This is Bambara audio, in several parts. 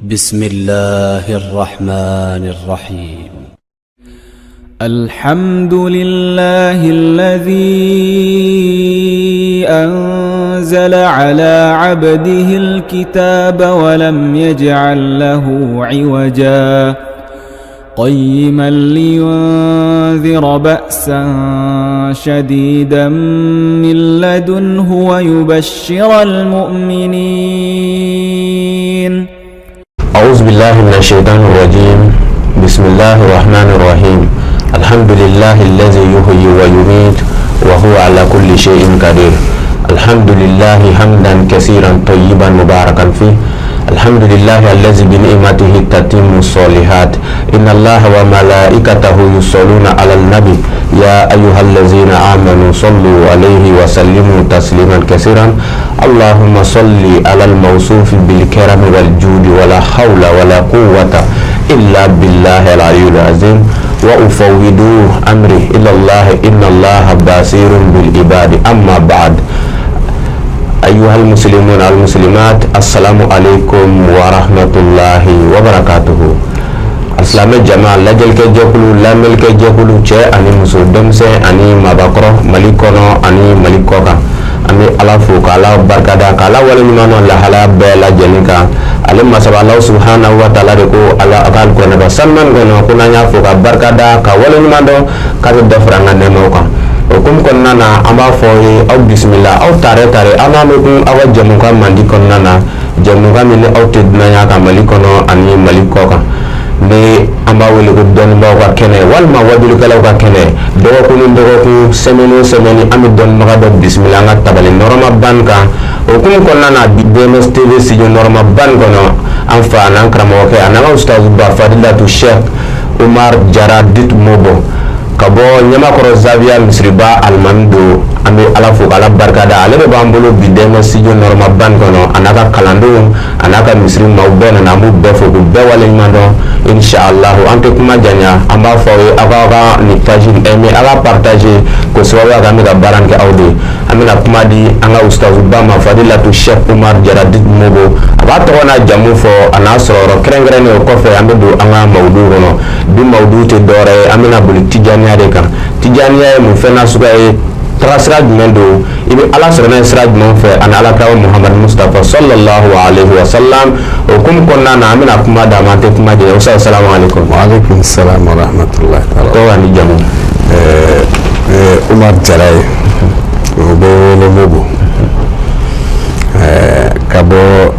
بسم الله الرحمن الرحيم. الحمد لله الذي أنزل على عبده الكتاب ولم يجعل له عوجا قيما لينذر بأسا شديدا من لدنه ويبشر المؤمنين. أعوذ بالله من الشيطان الرجيم. بسم الله الرحمن الرحيم. الحمد لله الذي يحيي ويميت وهو على كل شيء قدير. الحمد لله حمدا كثيرا طيبا مباركا فيه. الحمد لله الذي بنعمته تتم الصالحات. إن الله وملائكته يصلون على النبي يا أيها الذين آمنوا صلوا عليه وسلموا تسليما كثيرا. اللهم صل على الموصوف بالكرم والجود ولا حول ولا قوة إلا بالله العلي العظيم. وأفوض أمري إلى الله إن الله بصير بالعباد. أما بعد، أيها المسلمون المسلمات، السلام عليكم ورحمة الله وبركاته. Silamɛ jama, lajɛlikɛ jɛkulu, lamɛnlikɛ jɛkulu, cɛ ani muso, denmisɛn ani mabakɔrɔ, Mali kɔnɔ ani Mali kɔ kan, an bɛ Ala fo k'Ala barikada, k'Ala waleɲuman dɔn lahalaya bɛɛ lajɛlen kan. Ale masaba Alahu subahanahu wa taala de ko Ala a ka Alikuranɛba sanuman kɔnɔ ko n'an y'a fo ka barikada ka waleɲuman dɔn, k'a bɛ dɔ fara an ka nɛɛmaw kan. O hukumu kɔnɔna na, an b'a fɔ aw ye, aw bisimila, aw tare tare, aw n'an bɛ kun aw ka jɛmukan mandi kɔnɔna na, jɛmukan min ni aw tɛ dunanya kan Mali kɔnɔ ani Mali kɔ kan, ni an b'a wele ko dɔnnibaaw ka kɛnɛ walima wajulikɛlaw ka kɛnɛ. Dɔgɔkun ni dɔgɔkun, semaine o semaine, an bɛ dɔnnibaga dɔ bisimila an ka tabali nɔrɔma ban kan. O hukumu kɔnɔna na, bi DMS TV studio nɔrɔma ban kɔnɔ, an fa an'an karamɔgɔkɛ an'an ka ustazuba Fadilatu Sheikh Umar Jara dit Mobo ka bɔ Ɲamakɔrɔ Zawiya misiriba alimami don. An bɛ Ala fo k'Ala barikada, ale de b'an bolo bi DMS studio nɔrɔma ban kɔnɔ, a n'a ka kalandenw, a n'a ka misiri maaw bɛɛ nana. An b'u bɛɛ fo k'u bɛɛ waleɲuman dɔn. Inshallah, an tɛ kuma janya, an b'a fɔ aw ye, aw k'aw ka nin page aimer, aw ka partager, k'o sababuya kɛ an bɛ ka baara nin kɛ aw de ye. An bɛna kuma di an ka ustazuba ma, Fadilatu Sheikh Umar Jara dit Mobo. A b'a tɔgɔ n'a jamu fɔ, a n'a sɔrɔ yɔrɔ kɛrɛnkɛrɛnnen. O kɔfɛ, an bɛ don an ka mawudu kɔnɔ. Bi mawudu tɛ dɔwɛrɛ ye, an bɛna boli tijaniya de kan. Tijaniya ye mun fɛn nasuguya ye? Taga sira jumɛn don? I bɛ Ala sɔrɔ n'a ye sira jumɛn fɛ? Ani Ala kira Muhamadu Mustafa sallallahu alaihi wa sallam. O hukumu kɔnɔna na, an bɛna kuma d'a ma, an tɛ kuma janya. Ustaz, salamu alaikum. Wa alaikum salam wa rahmatullahi taala. Tɔgɔ ani jamu? Umar Jara ye, o bɛ wele Mobo, ka bɔ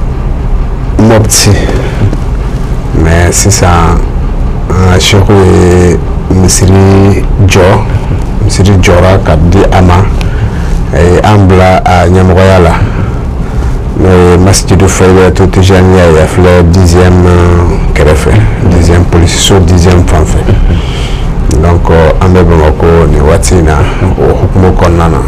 Mopti, mais sisan an ka seku ye misiri jɔ, misiri jɔra ka di a ma, an bila a ɲɛmɔgɔya la, n'o ye Masjidu Faidatu Tijaniya ye. A filɛ dixième kɛrɛfɛ, dixième polisiso, dixième fan fɛ. Donc an bɛ Bamakɔ nin waati in na, o hukumu kɔnɔna na.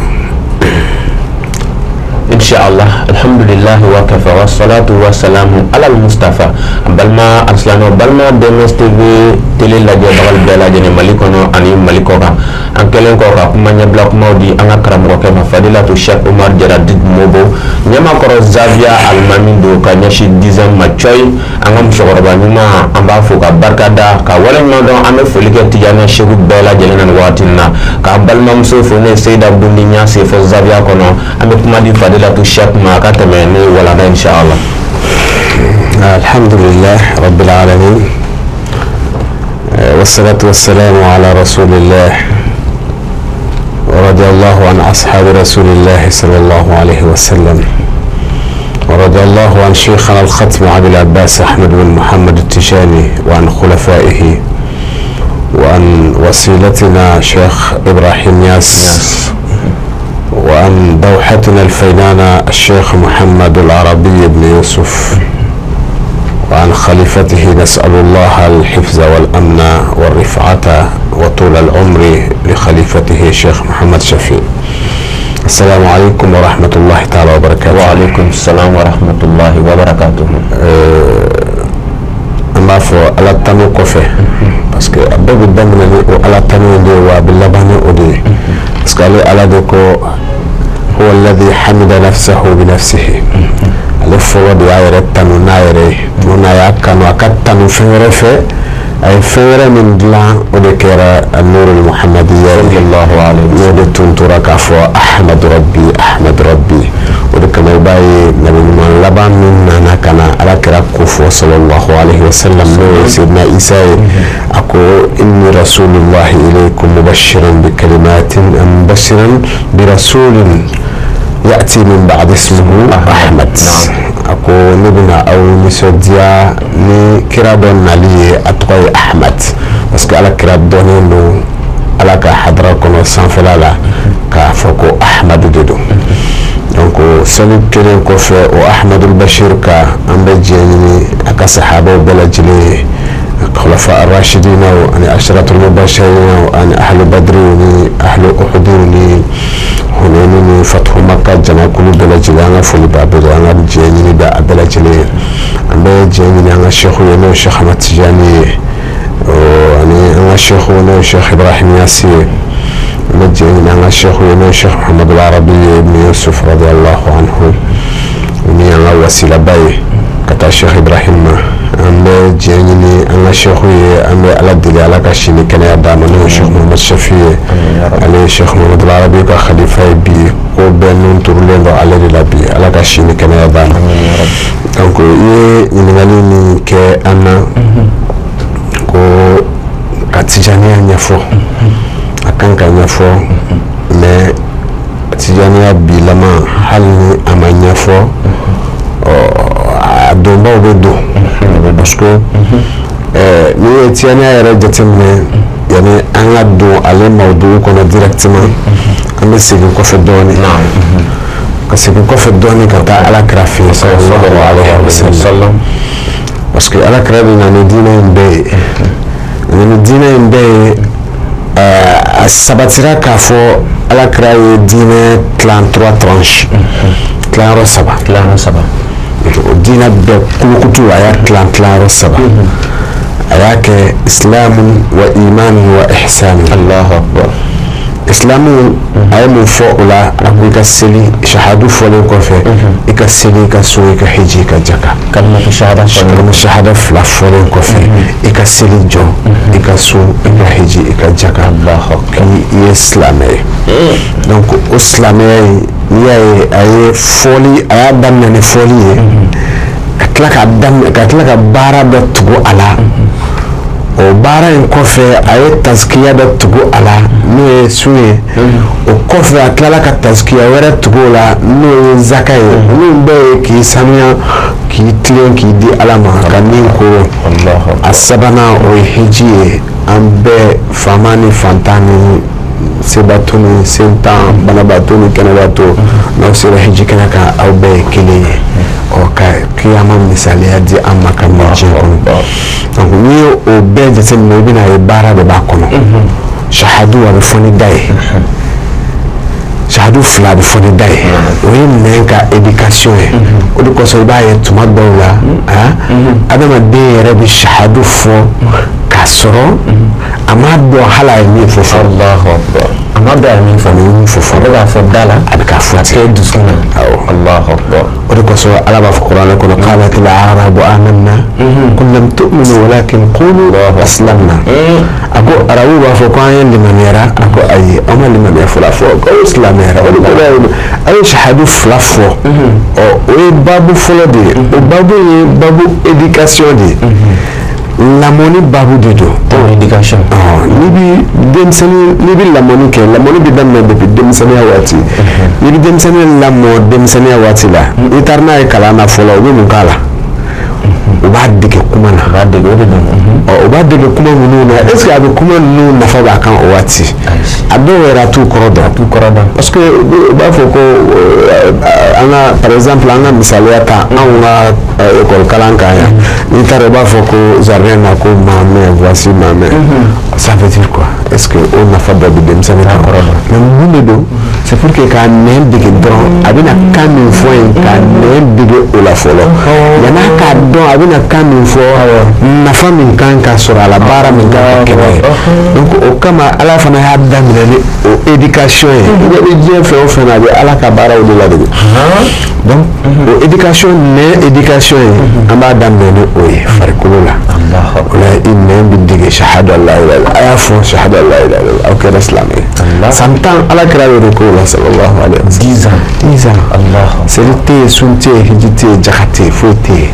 Inshallah, alhamdulillah wa kafa wa salatu wa salamu ala al-Mustafa. An balima alisilamɛw, balima DMS TV télé lajɛbaga bɛɛ lajɛlen Mali kɔnɔ ani Mali kɔ kan, an kɛlen kɔ ka kuma ɲɛbila kumaw di an ka karamɔgɔkɛ ma, Fadilatu Sheikh Umar Jara dit Mobo, Ɲamakɔrɔ Zawiya alimami don ka ɲɛsin dixième ma cɔyi. An ka musokɔrɔba ɲuman, an b'a fo ka barika da ka waleɲuman dɔn. An bɛ foli kɛ Tijaniya seku bɛɛ lajɛlen na nin waati in na, k'an balimamuso fo, ne ye Seyida Bundi Ɲase fɔ Zawiya kɔnɔ. An bɛ kuma di Fadilatu Sheikh ma, a ka tɛmɛ ne walanda, inshallah. Alhamdulillah rabbil alamin wassalatu wassalamu ala rasulillah wa radiyallahu an ashabi rasulillah sallallahu alayhi wa sallam wa radiyallahu an shaykhana al-khatm Abi al-Abbas Ahmad bin Muhammad al-Tijani wa an khulafaihi wa an wasilatina Sheikh Ibrahim Niass وعن دوحتنا الفينانة الشيخ محمد العربي بن يوسف وعن خليفته، نسأل الله الحفظ والأمن والرفعة وطول العمر لخليفته الشيخ محمد شفيع. السلام عليكم ورحمة الله تعالى وبركاته. وعليكم السلام ورحمة الله وبركاته. An b'a fɔ Ala tanu kɔfɛ, parce que a bɛɛ bɛ daminɛ ni o Ala tanu in de ye, wa a bɛ laban ni o de ye, parce que ale Ala de ko huwa alladhi hamida nafsahu bi nafsihi. Ale fɔlɔ de y'a yɛrɛ tanu n'a yɛrɛ ye, tuma n'a y'a kanu. tanu fɛn wɛrɛ fɛ. A ye fɛn wɛrɛ min dilan, o de kɛra nurul muhammadiya ye. N'o de tun tora k'a fɔ ahmadu rabbi, ahmadu rabbi. O de kama i b'a ye nabi ɲuman laban min nana ka na ala kira ko fɔ, sallallahu alaihi wasallam, n'o ye Seydina Isa ye, a ko: inni rasulullahi ilaykum mubashiran bi kalimatin, mubashiran bi rasulin ya'ti min ba'di ismuhu Ahmad. A ko ne bɛna aw nisɔndiya ni kira dɔ nali ye, a tɔgɔ ye Ahmad, parce que ala kira dɔnnen don ala ka hadara kɔnɔ sanfɛla la k'a fɔ ko Ahmadu de don. Donc seli kelen kɔfɛ, o Ahmadul Bashir ka, an bɛ diɲɛ ɲini a ka sahabaw bɛɛ lajɛlen ye, khulafa arrashidinaw ani asharatul mubashirinaw ani ahlu badriw ni ahlu uhudiw ni Hunayni ni fathu Makka jamakulu bɛɛ lajɛlen. An ka foli b'a bɛɛ an ka diɲɛ ɲini bɛ a bɛɛ lajɛlen ye. An bɛ diɲɛ ɲini an ka sehu ye, n'o ye Sheikh Ahmad Tijani ye, ani an ka sehu, n'o ye Sheikh Ibrahim Yasi ye. An bɛ diɲɛ ɲini an ka sehu ye, n'o ye Sheikh Muhammad Arabi ye, ibn Yusuf radiyallahu anhu, ni an ka wasilaba ye ka taa Sheikh Ibrahim ma. An bɛ diɲɛ ɲini an ka sehu ye, an bɛ ala deli ala ka sini kɛnɛya d'a ma, n'o ye Sheikh Muhammad Shafi ye. Ale ye Sheikh Muhammad Arabi ka khalifa ye bi, ko bɛɛ nun turulen don ale de la bi. Ala ka sini kɛnɛya d'a ma. Donc i ye ɲininkali min kɛ an na ko ka tijaniya ɲɛfɔ, a kan ka ɲɛfɔ, mais tijaniya bilama, hali ni a ma ɲɛfɔ, a donbaw bɛ don, parce que n'i ye tijaniya yɛrɛ jateminɛ, yanni an ka don ale mawudu kɔnɔ directement, an bɛ segin kɔfɛ dɔɔnin, ka segin kɔfɛ dɔɔnin ka taa ala kira fɛ yen, sallallahu alaihi wasallam, parce que ala kira bɛ na ni diinɛ in bɛɛ ye. Ni diinɛ in bɛɛ ye, a sabatira k'a fɔ ala kira ye diinɛ tilan trois tranches, tilayɔrɔ saba. Tilayɔrɔ saba. O diinɛ bɛɛ kulukutu, a y'a tilan tilayɔrɔ saba. A y'a kɛ islamu wa imanu wa ihsanu. Allahu akbar. Islamu, a ye mun fɔ o la? A ko i ka seli, shahadu fɔlen kɔfɛ, i ka seli, i ka so, i ka hiji, i ka jaka. Kalimatu shahada. Kalima shahada fila fɔlen kɔfɛ, i ka seli jɔ, i ka so, i ka hiji, i ka jaka, k'i i ye silamɛ ye. Donc o silamɛya in, n'i y'a ye, a ye fɔli, a y'a daminɛ ni fɔli ye, ka tila ka daminɛ, ka tila ka baara dɔ tugu a la. O baara in kɔfɛ, a ye taskiya dɔ tugu a la, n'o ye sun ye. O kɔfɛ, a tilala ka taskiya wɛrɛ tugu o la, n'o ye zaka ye. Olu bɛɛ ye k'i sanuya, k'i tilen, k'i di ala ma, ka min ko. A sabanan, o ye hiji ye. An bɛɛ, faama ni fantan ni sebato ni sentan, banabaatɔ ni kɛnɛbaatɔ, n'aw sera hiji kɛnɛ kan, aw bɛɛ ye kelen ye. Ɔ ka kiyama misaliya di an ma ka mɛn diɲɛ kɔnɔ. Donc n'i ye o bɛɛ jateminɛ, i bɛna ye baara de b'a kɔnɔ. Shahadu, a bɛ fɔ ni da ye. Shahadu fila, a bɛ fɔ ni da ye. O ye nɛn ka éducation ye. O de kosɔn i b'a ye tuma dɔw la, adamaden yɛrɛ bɛ shahadu fɔ k'a sɔrɔ a m'a dɔn hali a ye min fɔ fɔlɔ. Allahu akbar. A ma dɔn a ye min fɔ. A ye min fɔ A fɔlɔ. bɛ k'a fɔ da la. A bɛ k'a fɔ A ten. tɛ dusukun na. Awɔ. Allahu akbar. O de kosɔn ala b'a fɔ kuranɛ kɔnɔ: qalat al-a'rabu amanna qul lam tu'minu walakin qulu aslamna. A ko arabu b'a fɔ ko an ye limaniyara. A ko ayi, aw ma limaniya fɔlɔ, a fɔ ko aw silamɛyara. O de kɔrɔ ye aw ye shahadu fila fɔ. Ɔ o ye babu fɔlɔ de ye. O babu ye babu éducation de ye, lamɔni babu de don. Éducation. N'i bi denmisɛnnin, n'i bi lamɔni kɛ, lamɔni bɛ daminɛ depuis denmisɛnninya waati. N'i bi denmisɛnnin lamɔ denmisɛnninya waati la, n'i taara n'a ye kalan na fɔlɔ, u bɛ mun k'a la? U b'a dege kuma na. A b'a dege o de don. Ɔ u b'a dege kuma minnu na, est ce que a bɛ kuma ninnu nafa b'a kan o waati? A dɔw yɛrɛ, a t'u kɔrɔ dɔn. A t'u kɔrɔ dɔn. Parce que u b'a fɔ ko an ka, par exemple, an ka misaliya ta anw ka école kalan kan yan. N'i taara, u b'a fɔ ko jardin na ko ma main, voici ma main. Ça veut dire quoi? Est ce que o nafa dɔ bɛ denmisɛnnin kan? Kɔrɔ dɔn. Mais mun de don? C'est C'est pour que k'a nɛn dege dɔrɔn, a bɛna kan min fɔ yen, k'a nɛn dege o la fɔlɔ, yann'a k'a dɔn a bɛna kan min fɔ, nafa min kan ka sɔrɔ a la, baara min kan ka kɛ n'a ye. Donc o kama Ala fana y'a daminɛ ni o éducation ye. I bɛ diɲɛ fɛn o fɛn na, a bɛ Ala ka baaraw de ladege. Donc o éducation, nɛn éducation ye, an b'a daminɛ ni o ye farikolo la. O la i nɛn bɛ dege shahada la ilaha illallah, a y'a fɔ shahada la ilaha illallah, aw kɛra silamɛ ye. San 10, Ala kira y'o de k'o la, sallallahu alayhi wa sallam. 10 ans. 10 ans. Seli tɛ yen, sun tɛ yen, hiji tɛ yen, jaka tɛ yen, foyi tɛ yen.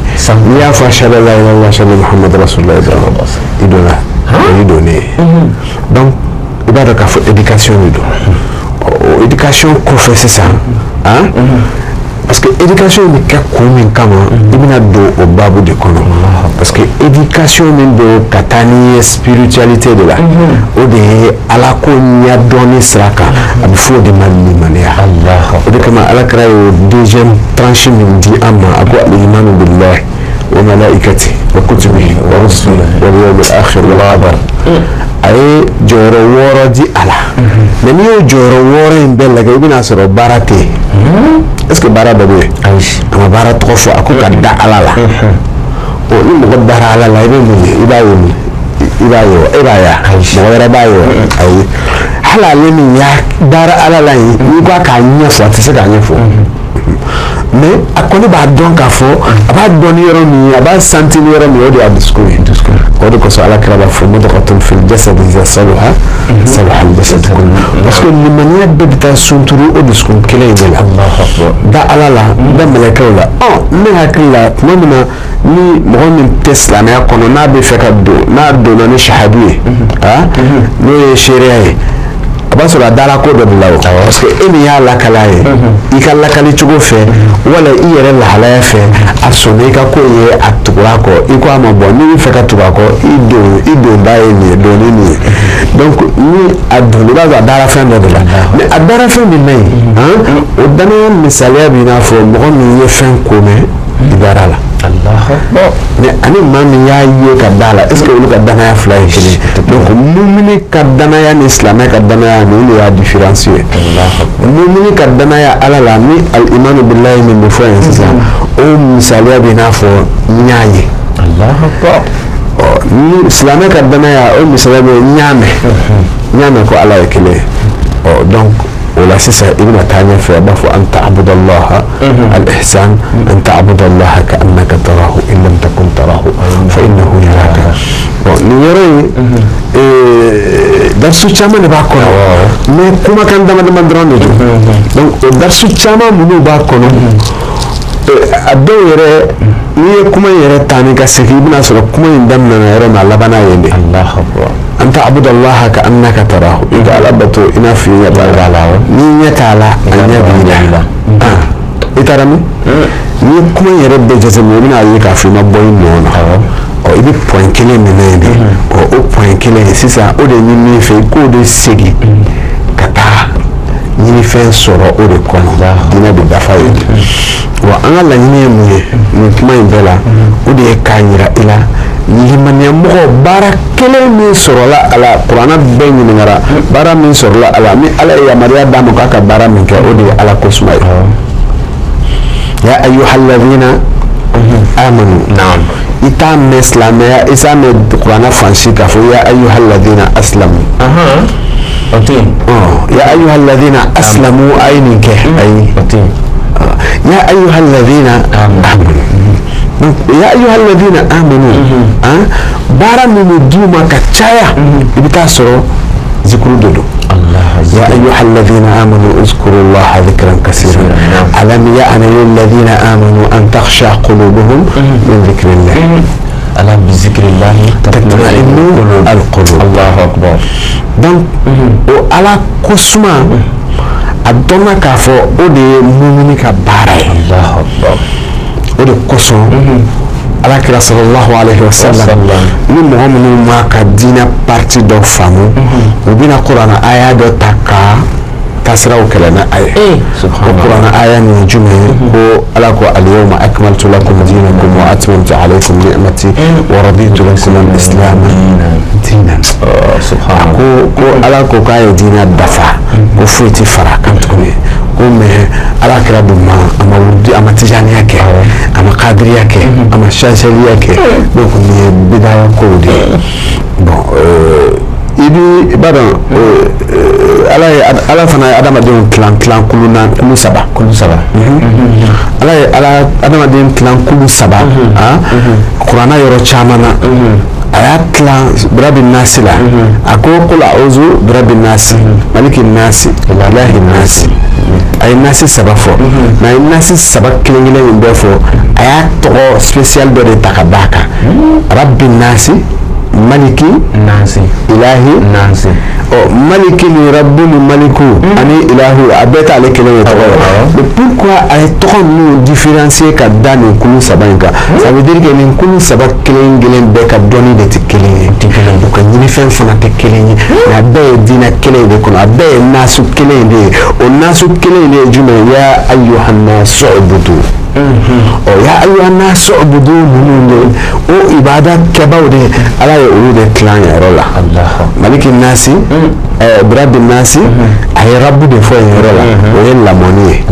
N'i y'a fɔ ashhadu an la ilaha illallah, ashhadu anna muhammadu rasulullah dɔrɔn, i donna, o y'i donnen ye. Donc i b'a dɔn k'a fɔ éducation de don. O éducation kɔfɛ sisan, han, parce que éducation bɛ kɛ kun min kama, i bɛna don o baabu de kɔnɔ, parce que éducation min don ka taa n'i ye spiritualité de la, o de ye Ala ko ɲɛdɔnni sira kan, a bɛ fɔ o de ma limaniya. O de kama Ala kɛra y'o deuxième tranche min di an ma, a ko al-imanu billahi wa malaikati wa kutubihi wa rusulihi wal yawmil akhir wal qadar. A ye jɔyɔrɔ wɔɔrɔ di a la, mais n'i y'o jɔyɔrɔ wɔɔrɔ in bɛɛ lajɛ, i bɛna sɔrɔ baara tɛ yen. Est ce que baara dɔ bɛ yen? A ma baara tɔgɔ fɔ, a ko ka da Ala la. Ɔ, ni mɔgɔ dara Ala la, i bɛ mun ye? I b'a ye mun? I b'a ye wa? E b'a ye wa? Mɔgɔ wɛrɛ b'a ye wa? Ayi. Hali ale min y'a dara Ala la yen, n'i ko k'a ɲɛfɔ, a tɛ se k'a ɲɛfɔ. Mais a kɔni b'a dɔn k'a fɔ, a b'a dɔn ni yɔrɔ min ye, a b'a santi ni yɔrɔ min ye, o de y'a dusukun ye. O de kosɔn Ala kira b'a fɔ mudghatun fil jasadi iza saluha saluha al jasadu kullu, parce que limaniya bɛɛ bɛ taa sunturu o dusukun kelen in de la. Da Ala la, da mɛlɛkɛw la. Ɔ, ne hakili la, tuma min na ni mɔgɔ min tɛ silamɛya kɔnɔ, n'a bɛ fɛ ka don, n'a donna ni sahadu ye, n'o ye seereya ye, a b'a sɔrɔ a dara ko dɔ de la o, parce que e min y'a lakala ye, i ka lakali cogo fɛ wala i yɛrɛ lahalaya fɛ, a sɔnna i ka ko ye, a tugura a kɔ. I ko a ma bɔn, n'i bɛ fɛ ka tugu a kɔ, i don, i donba ye nin ye, donni nin ye. Donc ni a donna, i b'a sɔrɔ a dara fɛn dɔ de la. Mais a dara fɛn min na yen, o danaya misaliya b'i n'a fɔ mɔgɔ min ye fɛn ko mɛn, i dara la. Mais ani maa min y'a ye ka da la, est ce que olu ka danaya fila ye kelen ye? Donc mumini ka danaya ni silamɛ ka danaya, nin de y'a différence ye. Mumini ka danaya Ala la, ni al-imanu billahi min bɛ fɔ yen sisan, o misaliya bɛ i n'a fɔ n y'a ye. Ɔ, ni silamɛ ka danaya, o misaliya bɛ n y'a mɛn, n y'a mɛn ko Ala ye kelen ye. Ɔ, donc o la sisan i bɛna taa ɲɛfɛ, a b'a fɔ an ta'budallaha, al-ihsan an ta'budallaha ka'annaka tarahu in lam takun tarahu fa innahu yaraka. Bon, nin yɔrɔ in, darisu caman de b'a kɔnɔ, mais kumakan dama dama dɔrɔn de don. Donc o darisu caman minnu b'a kɔnɔ, a dɔw yɛrɛ, n'i ye kuma in yɛrɛ ta ni ka segin, i bɛna sɔrɔ kuma in daminɛna yɔrɔ min, a labanna yen de. An ta'budallaha ka'annaka tarahu, i ka Ala bato i n'a fɔ i ɲɛ b'a la. N'i ɲɛ t'a la, a ɲɛ b'i la. I taara min, n'i ye kuma in yɛrɛ bɛɛ jateminɛ, i bɛna ye k'a fɔ i ma bɔ i nɔ na. Ɔ, i bɛ point kelen minɛ yen de. Ɔ, o point kelen sisan, o de ye min fɛ, i k'o de segin ka taa ɲinifɛn sɔrɔ o de kɔnɔ, diinɛ bɛ dafa yen. Wa an ka laɲini ye mun ye nin kuma in bɛɛ la? O de ye k'a yira i la, limaniyamɔgɔ, baara kelen min sɔrɔla a la, kuranna bɛɛ ɲininkara, baara min sɔrɔla a la, ni Ala ye yamaruya d'a ma k'a ka baara min kɛ, o de ye Ala ko suma ye. Ya ayyuhalladhina amanu. I t'a mɛn silamɛya, i t'a mɛn kuranna fan si k'a fɔ ya ayyuhalladhina aslamu. O tɛ yen. Ya ayyuhalladhina aslamu, a ye nin kɛ, ayi. O tɛ yen. Ya ayyuhalladhina amanu. Donc ya ayyuhalladhina amanu, baara min bɛ d'u ma ka caya, i bɛ taa sɔrɔ zikuru de don. يا أيها الذين آمنوا اذكروا الله ذكرا كثيرا، ألم يأن للذين آمنوا أن تخشع قلوبهم من ذكر الله. ألا بذكر الله تطمئن القلوب. الله أكبر. Donc o Ala ko suma, a dɔnna k'a fɔ o de ye mumini ka baara ye. الله أكبر. O de kosɔn Ala kira sallallahu alaihi wa sallam, ni mɔgɔ minnu ma ka diinɛ partie dɔ faamu, u bɛna kuranna aya dɔ ta ka taasiraw kɛlɛ n'a a ye. O kuranɛ aya nin ye jumɛn ye? Ko Ala ko: "Al-yawma akmaltu lakum dinakum wa atmamtu alaykum ni'mati wa raditu lakum al-islam dinan." A ko Ala ko k'a ye diinɛ dafa, ko foyi tɛ fara a kan tuguni. Ko mais Ala kira dun ma, a ma wurudi, a ma tijaniya kɛ, a ma kadiriya kɛ, a ma shasaliya kɛ. Donc nin ye bidaya kow de ye. Bon, i bi, i b'a dɔn, Ala ye, Ala fana ye adamadenw tilan tilan kulu na, kulu saba. Kulu saba. Ala ye ala adamaden tilan kulu saba. Kuranna yɔrɔ caman na, a y'a tilan birabi nasi la. A ko: "Qul a'udhu birabi nasi, maliki nasi, ilahi nasi." A ye nasi saba fɔ, mais a ye nasi saba kelen kelen min bɛɛ fɔ, a y'a tɔgɔ spécial dɔ de ta ka d'a kan: rabbi nasi, maliki nasi, ilahi nasi. Ɔ, maliki ni rabbu ni maliku ani ilahu, a bɛɛ t'ale kelen ye tɔgɔ ye. Mais pourquoi a ye tɔgɔ ninnu différencier ka da nin kulu saba in kan? Ça veut dire que nin kulu saba kelen kelen bɛɛ ka dɔnni de tɛ kelen ye, u ka ɲinifɛn fana tɛ kelen ye, mais a bɛɛ ye diinɛ kelen de kɔnɔ, a bɛɛ ye nasu kelen de ye. O nasu kelen in de ye jumɛn ye? Ya ayyuhannasu ubudu. Ɔ, ya ayyuhannasu ubudu ninnu de, o ibada kɛbaw de, Ala ye olu de tilan yɔrɔ la. Maliki nasi, birabi nasi, a ye rabu de fɔ yen yɔrɔ la, o ye lamɔni ye.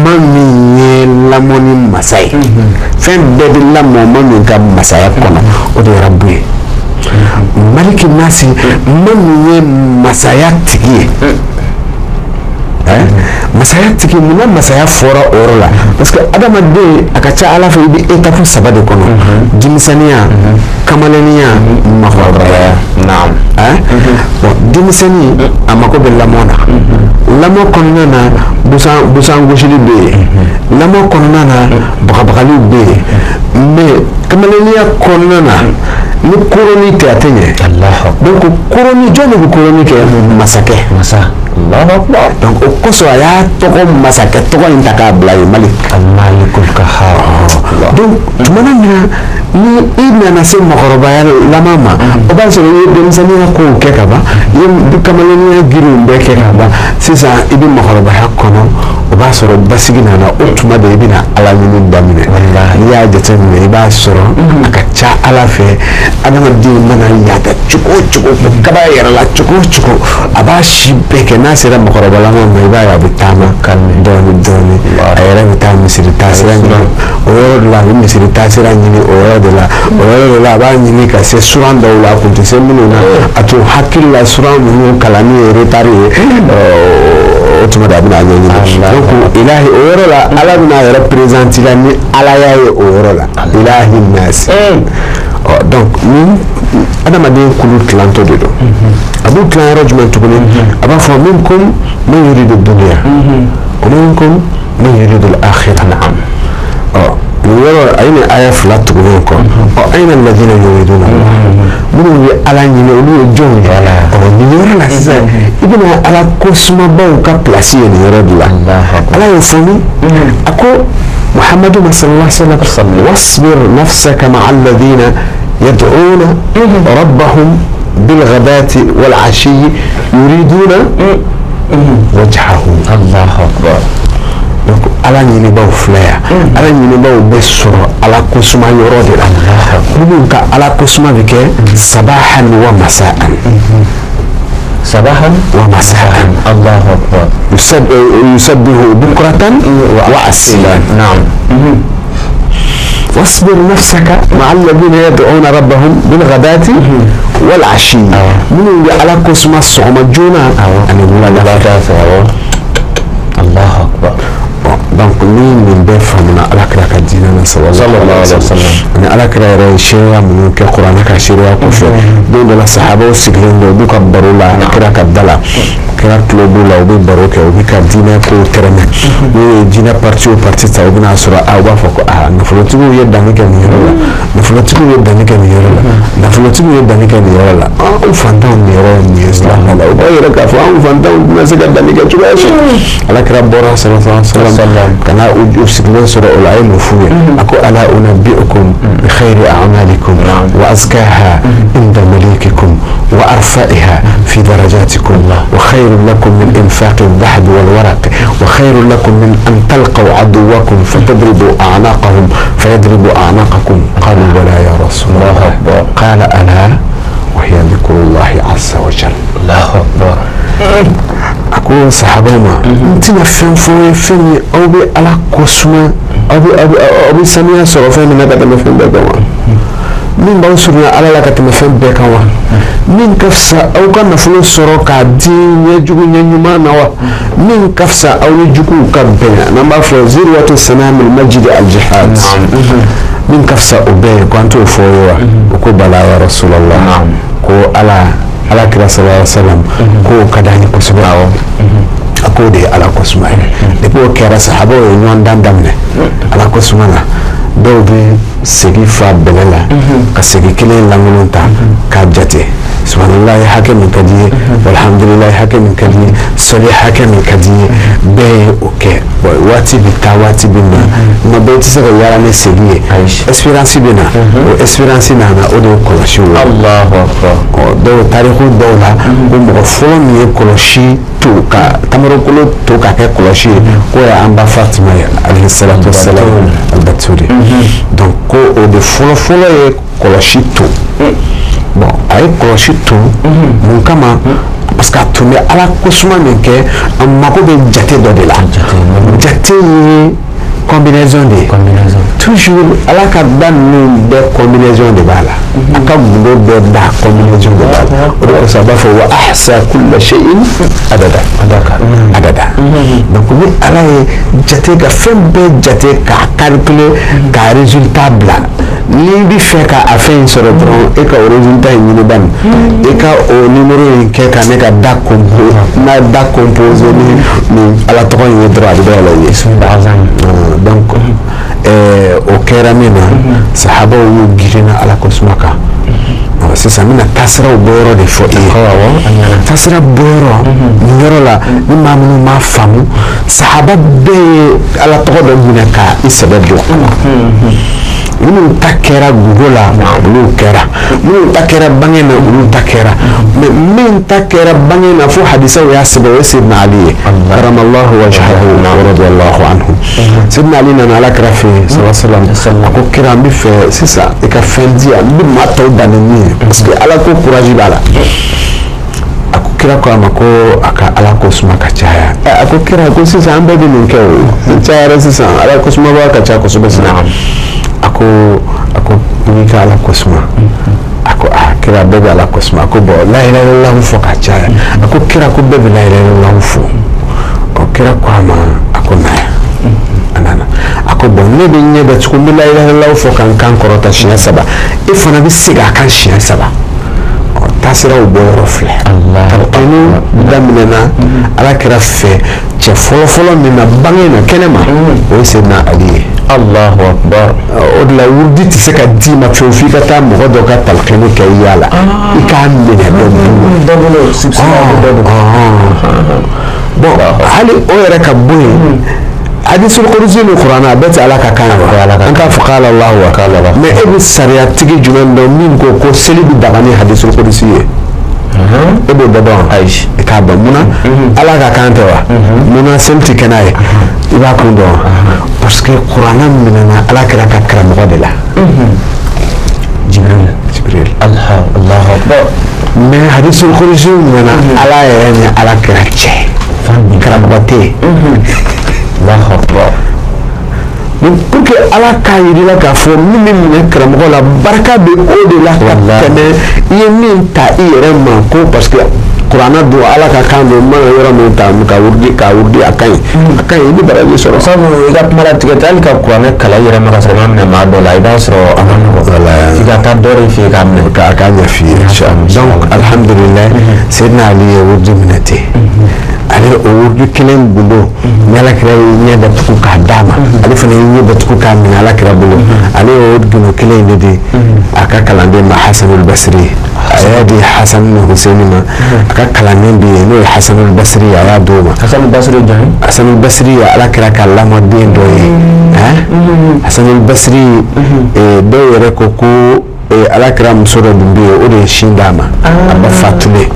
Ma min ye lamɔni masa ye, fɛn bɛɛ bɛ lamɔ ma min ka masaya kɔnɔ, o de ye rabu ye. Maliki nasi, ma min ye masaya tigi ye, masaya tigi. Munna masaya fɔra o yɔrɔ la? Parce que adamaden, a ka ca Ala fɛ, i bɛ étape saba de kɔnɔ: denmisɛnninya, kamalenninya, makɔrɔbaya. Bon, denmisɛnnin, a mako bɛ lamɔ na. Lamɔ kɔnɔna na, busan busan gosili bɛ yen. Lamɔ kɔnɔna na, bagabagaliw bɛ yen. Mais kamalenninya kɔnɔna na, ni koroni tɛ, a tɛ ɲɛ. Donc koroni, jɔn de bɛ koroni kɛ? Masakɛ. Masa. Donc o kosɔn, a y'a tɔgɔ, masakɛ tɔgɔ in ta k'a bila yen: Malik. Malikul Kahar. Donc tumana min na ni i nana se mɔgɔkɔrɔbaya lama ma, o b'a sɔrɔ i ye denmisɛnninya kow kɛ ka ban, i ye kamalenninya girinw bɛɛ kɛ ka ban. Sisan i bɛ mɔgɔkɔrɔbaya kɔnɔ, o b'a sɔrɔ basigi nana. O tuma de i bɛna Ala ɲini daminɛ. N'i y'a jateminɛ, i b'a sɔrɔ a ka ca Ala fɛ, adamaden mana yaada cogo o cogo, kaba yɛrɛ la cogo o cogo, a b'a si bɛɛ kɛ, n'a sera mɔgɔkɔrɔbalama ma, i b'a ye a bɛ taama dɔɔni dɔɔni, a yɛrɛ bɛ taa misiri taasira ɲini. O yɔrɔ de la, a bɛ misiri taasira ɲini. O yɔrɔ de la, o yɔrɔ de la, a b'a ɲini ka se suran dɔw la, a kun tɛ se minnu na, a to hakili la, suran ninnu kalanni ye retard ye. O tuma de a bɛna a ɲɛɲini. Donc ilahi, o yɔrɔ la, Ala bɛna a yɛrɛ présenter la ni Alaya ye o yɔrɔ la: ilahi nasi. Ɔ, donc ni adamaden kulu tilantɔ de don, a b'u tilan yɔrɔ jumɛn tuguni? A b'a fɔ: minkum man yuridu dunya wa minkum man yuridu al-akhirah. Ɔ, nin yɔrɔ, a ye nin aya fila tugulen kɔ. Ɔ, ayna alladhina yuriduna Allah, minnu ye Ala ɲini, olu ye jɔnw ye? Ɔ, nin yɔrɔ la sisan, i bɛna Ala ko sumabaw ka place ye nin yɔrɔ de la. Ala y'o fɔ min, a ko Muhammadu sallallahu alaihi wa sallam: "Wasbir nafsaka ma'a alladhina yad'una rabbahum bilghadati wal ashi yuriduna wajhahu." Allahu akbar. Donc Ala ɲinibaw filɛ yan. Ala ɲinibaw bɛ sɔrɔ Ala kosuma yɔrɔ de la. Minnu ka Ala kosuma bɛ kɛ sabahan wa masaan. Sabahan wa masaan. Allahu akbar. Yusabbihu bukratan wa asila. Naam. واصبر نفسك مع الذين يدعون ربهم بالغداة والعشي، minnu bɛ Ala kosuma sɔgɔma joona ani wulada fɛ. Allahu akbar. Donc ni nin bɛɛ faamuna Ala kira ka diinɛ na sallallahu alaihi wa sallam, ani Ala kira yɛrɛ ye seereya minnu kɛ kuranɛ ka seereya kɔfɛ, don dɔ la, sahabaw sigilen don, u b'u ka baro la kira ka da la. Kira tulo b'u la, u bɛ baro kɛ, u bɛ ka diinɛ kow tɛrɛmɛ. N'u ye diinɛ parti o parti ta, u bɛna sɔrɔ a u b'a fɔ ko aa, nafolotigiw ye danni kɛ nin yɔrɔ la, nafolotigiw ye danni kɛ nin yɔrɔ la, nafolotigiw ye danni kɛ nin yɔrɔ la, anw fantanw nin yɔrɔ ye nin ye silamɛ la. U b'a yɛrɛ k'a fɔ anw fantanw tɛna se ka danni kɛ cogoya si. Ala kira bɔra sallallahu alaihi wa sallam ka na u sigilen sɔrɔ o la, a ye mun f'u ye? A ko: "Ala unabbi'ukum bi khayri a'malikum wa azkaha inda malikikum وأرفعها في درجاتكم وخير لكم من إنفاق الذهب والورق وخير لكم من أن تلقوا عدوكم فتضربوا أعناقهم فيضربوا أعناقكم. قالوا بلى يا رسول الله. قال ألا وهي ذكر الله عز وجل. الله أكبر. A ko sahabaw ma, n tɛna fɛn fɔ ye, fɛn min aw bɛ Ala kosuma, aw bɛ saniya sɔrɔ fɛn min na ka tɛmɛ fɛn bɛɛ kan wa? Min b'aw surunya Ala la ka tɛmɛ fɛn bɛɛ kan wa? Min ka fisa aw ka nafolo sɔrɔ k'a di ɲɛjugu ɲɛ ɲuman na wa? Min ka fisa aw ni juguw ka bɛn, n'an b'a fɔ zirwatu sanamil majidi al jihad, min ka fisa o bɛɛ ye, ko an t'o fɔ ye wa? O ko bala ya Rasulallah. Ko Ala kira sallallahu alaihi wasallam k'o ka d'an ye kosɛbɛ. A k'o de ye Ala kosuma ye. Depuis o kɛra, sahabaw ye ɲɔgɔn dan daminɛ Ala kosuma na. Dɔw bɛ segi fa bɛlɛ la ka segi kelen lankolon ta k'a jate: subhanallahi hakɛ min ka di ye, alhamdulilayi hakɛ min ka di ye, sɔli hakɛ min ka di ye. Bɛɛ ye o kɛ. Waati bɛ taa, waati bɛ na, nka bɛɛ tɛ se ka yaala ni segi ye. Expérience bɛ na, o expérience nana, o de ye kɔlɔsiw ye. Allahu akbar. Dɔw tariku dɔw la, ko mɔgɔ fɔlɔ min ye kɔlɔsi to ka tamarokolo to ka kɛ kɔlɔsi ye, k'o ye an ba Fatima ye alayhi salatu wasalam albatuli. Donc ko o de fɔlɔ fɔlɔ ye kɔlɔsi to. Bon, a ye kɔlɔsi to mun kama? Parce que a tun bɛ Ala kosuma min kɛ, a mako bɛ jate dɔ de la. Jate ye combinaison de ye toujours. Ala ka da ninnu bɛɛ, combinaison de b'a la. A ka gundo bɛɛ da, combinaison de b'a la. O de kosɔn a b'a fɔ wa ahsa kulla shay'in adada adada. Donc ni Ala ye jate ka fɛn bɛɛ jate k'a calculer k'a résultat bila, n'i bɛ fɛ ka a fɛn in sɔrɔ dɔrɔn, e ka o résultat in ɲini bani, e ka o numéro in kɛ ka ne ka da compo n'a da composé ni nin Ala tɔgɔ in ye dɔrɔn, a bɛ dayɛlɛ i ye. Donc o kɛra min na, sahabaw y'u girinna Ala kosuma kan. Sisan n bɛna taasiraw bɔyɔrɔ de fɔ i ye. Taasira bɔyɔrɔ nin yɔrɔ la, ni maa minnu m'a faamu, sahaba bɛɛ ye Ala tɔgɔ dɔ minɛ ka i sɛbɛ don a la. Minnu ta kɛra gundo la, olu kɛra. Minnu ta kɛra bange na, olu ta kɛra. Mais min ta kɛra bange na fo hadisaw y'a sɛbɛn, o ye Seydina Ali ye karamallahu wajhahu wa radiyallahu anhu. Seydina Ali nana Ala kira fɛ yen sallallahu alaihi wasallam. A ko kira, n bɛ fɛ sisan i ka fɛn di yan, n bɛ maa tɔw dan ni min ye, parce que Ala ko courage b'a la. A ko kira ko a ma ko a ka Ala ko suma ka caya. A ko kira ko sisan an bɛɛ bɛ nin kɛ, o cayara sisan, Ala ko suma b'a ka ca kosɛbɛ sisan. A ko i b'i ka Ala ko suma. A ko a kira, bɛɛ bɛ Ala ko suma. A ko bɔn, la ilaha illallah fɔ ka caya. A ko kira ko bɛɛ bɛ la ilaha illallah fɔ. Ɔ, kira ko a ma, a ko na yan. A nana. A ko bɔn, ne bɛ ɲɛ datugu, n bɛ la ilaha illallah fɔ ka n kan kɔrɔta siɲɛ saba, e fana bɛ segin a kan siɲɛ saba. Ɔ, taasiraw bɔyɔrɔ filɛ. Talqinu daminɛna Ala kira fɛ. Cɛ fɔlɔfɔlɔ min na bange na kɛnɛ ma, o ye Seydina Ali ye. Allahu akbar. O de la wurudi tɛ se ka d'i ma fiyewu f'i ka taa mɔgɔ dɔ ka talqinu kɛ i y'a la, i k'a minɛ dɔ bolo. Bon, hali o yɛrɛ ka bɔ yen, hadisul kudusi ni kuranɛ, a bɛɛ tɛ Ala ka kan ye wa? An t'a fɔ k'ala Allahu wa? Mais e bɛ sariyatigi jumɛn dɔn min ko ko seli bɛ daga ni hadisul kudusi ye? E b'o dɔ dɔn? Ayi. I k'a dɔn munna Ala ka kan tɛ wa? Munna seli tɛ kɛ n'a ye? I b'a kun dɔn, parce que kuranɛ minɛna Ala kira ka karamɔgɔ de la. Jibril. Jibril. Allahu akbar. Mais hadisul kudusi minɛna Ala yɛrɛ ni Ala kira cɛ, karamɔgɔ tɛ yen. Allahu akbar. Donc pour que Ala k'a yir'i la k'a fɔ min bɛ minɛ karamɔgɔ la, barika bɛ o de la ka tɛmɛ i ye min ta i yɛrɛ ma, ko parce que kuranɛ don, Ala ka kan don, n mana yɔrɔ min ta ka wurudi k'a wurudi, a ka ɲi, a ka ɲi, i bɛ baraji sɔrɔ. Sabu i ka kuma latigɛ tɛ, hali ka kuranɛ kalan i yɛrɛ ma ka sɔrɔ i ma minɛ maa dɔ la, i b'a sɔrɔ a ma nɔgɔn. F'i ka taa dɔ de fɛ yen k'a minɛ. K'a ɲɛ f'i ye. Donc alhamdulilayi, Seydina Ali ye wurudi minɛ ten. Ale o wurudi kelen gundo ni Ala kira ye ɲɛ datugu k'a d'a ma, ale fana ye ɲɛ datugu k'a minɛ Ala kira bolo. Ale y'o gundo kelen in de di a ka kalanden ma, Hasanul Basiri. A y'a di Hasan ni Hussein ma. A ka kalanden bɛ yen n'o ye Hasanul Basiri ye, a y'a d'o ma. Hasanul Basiri jɔn ye? Hasanul Basiri ye Ala kira ka lamɔden dɔ ye. Hasanul Basiri, dɔw yɛrɛ ko ko Ala kira muso dɔ tun bɛ yen, o de ye sin d'a ma, a ba fatulen.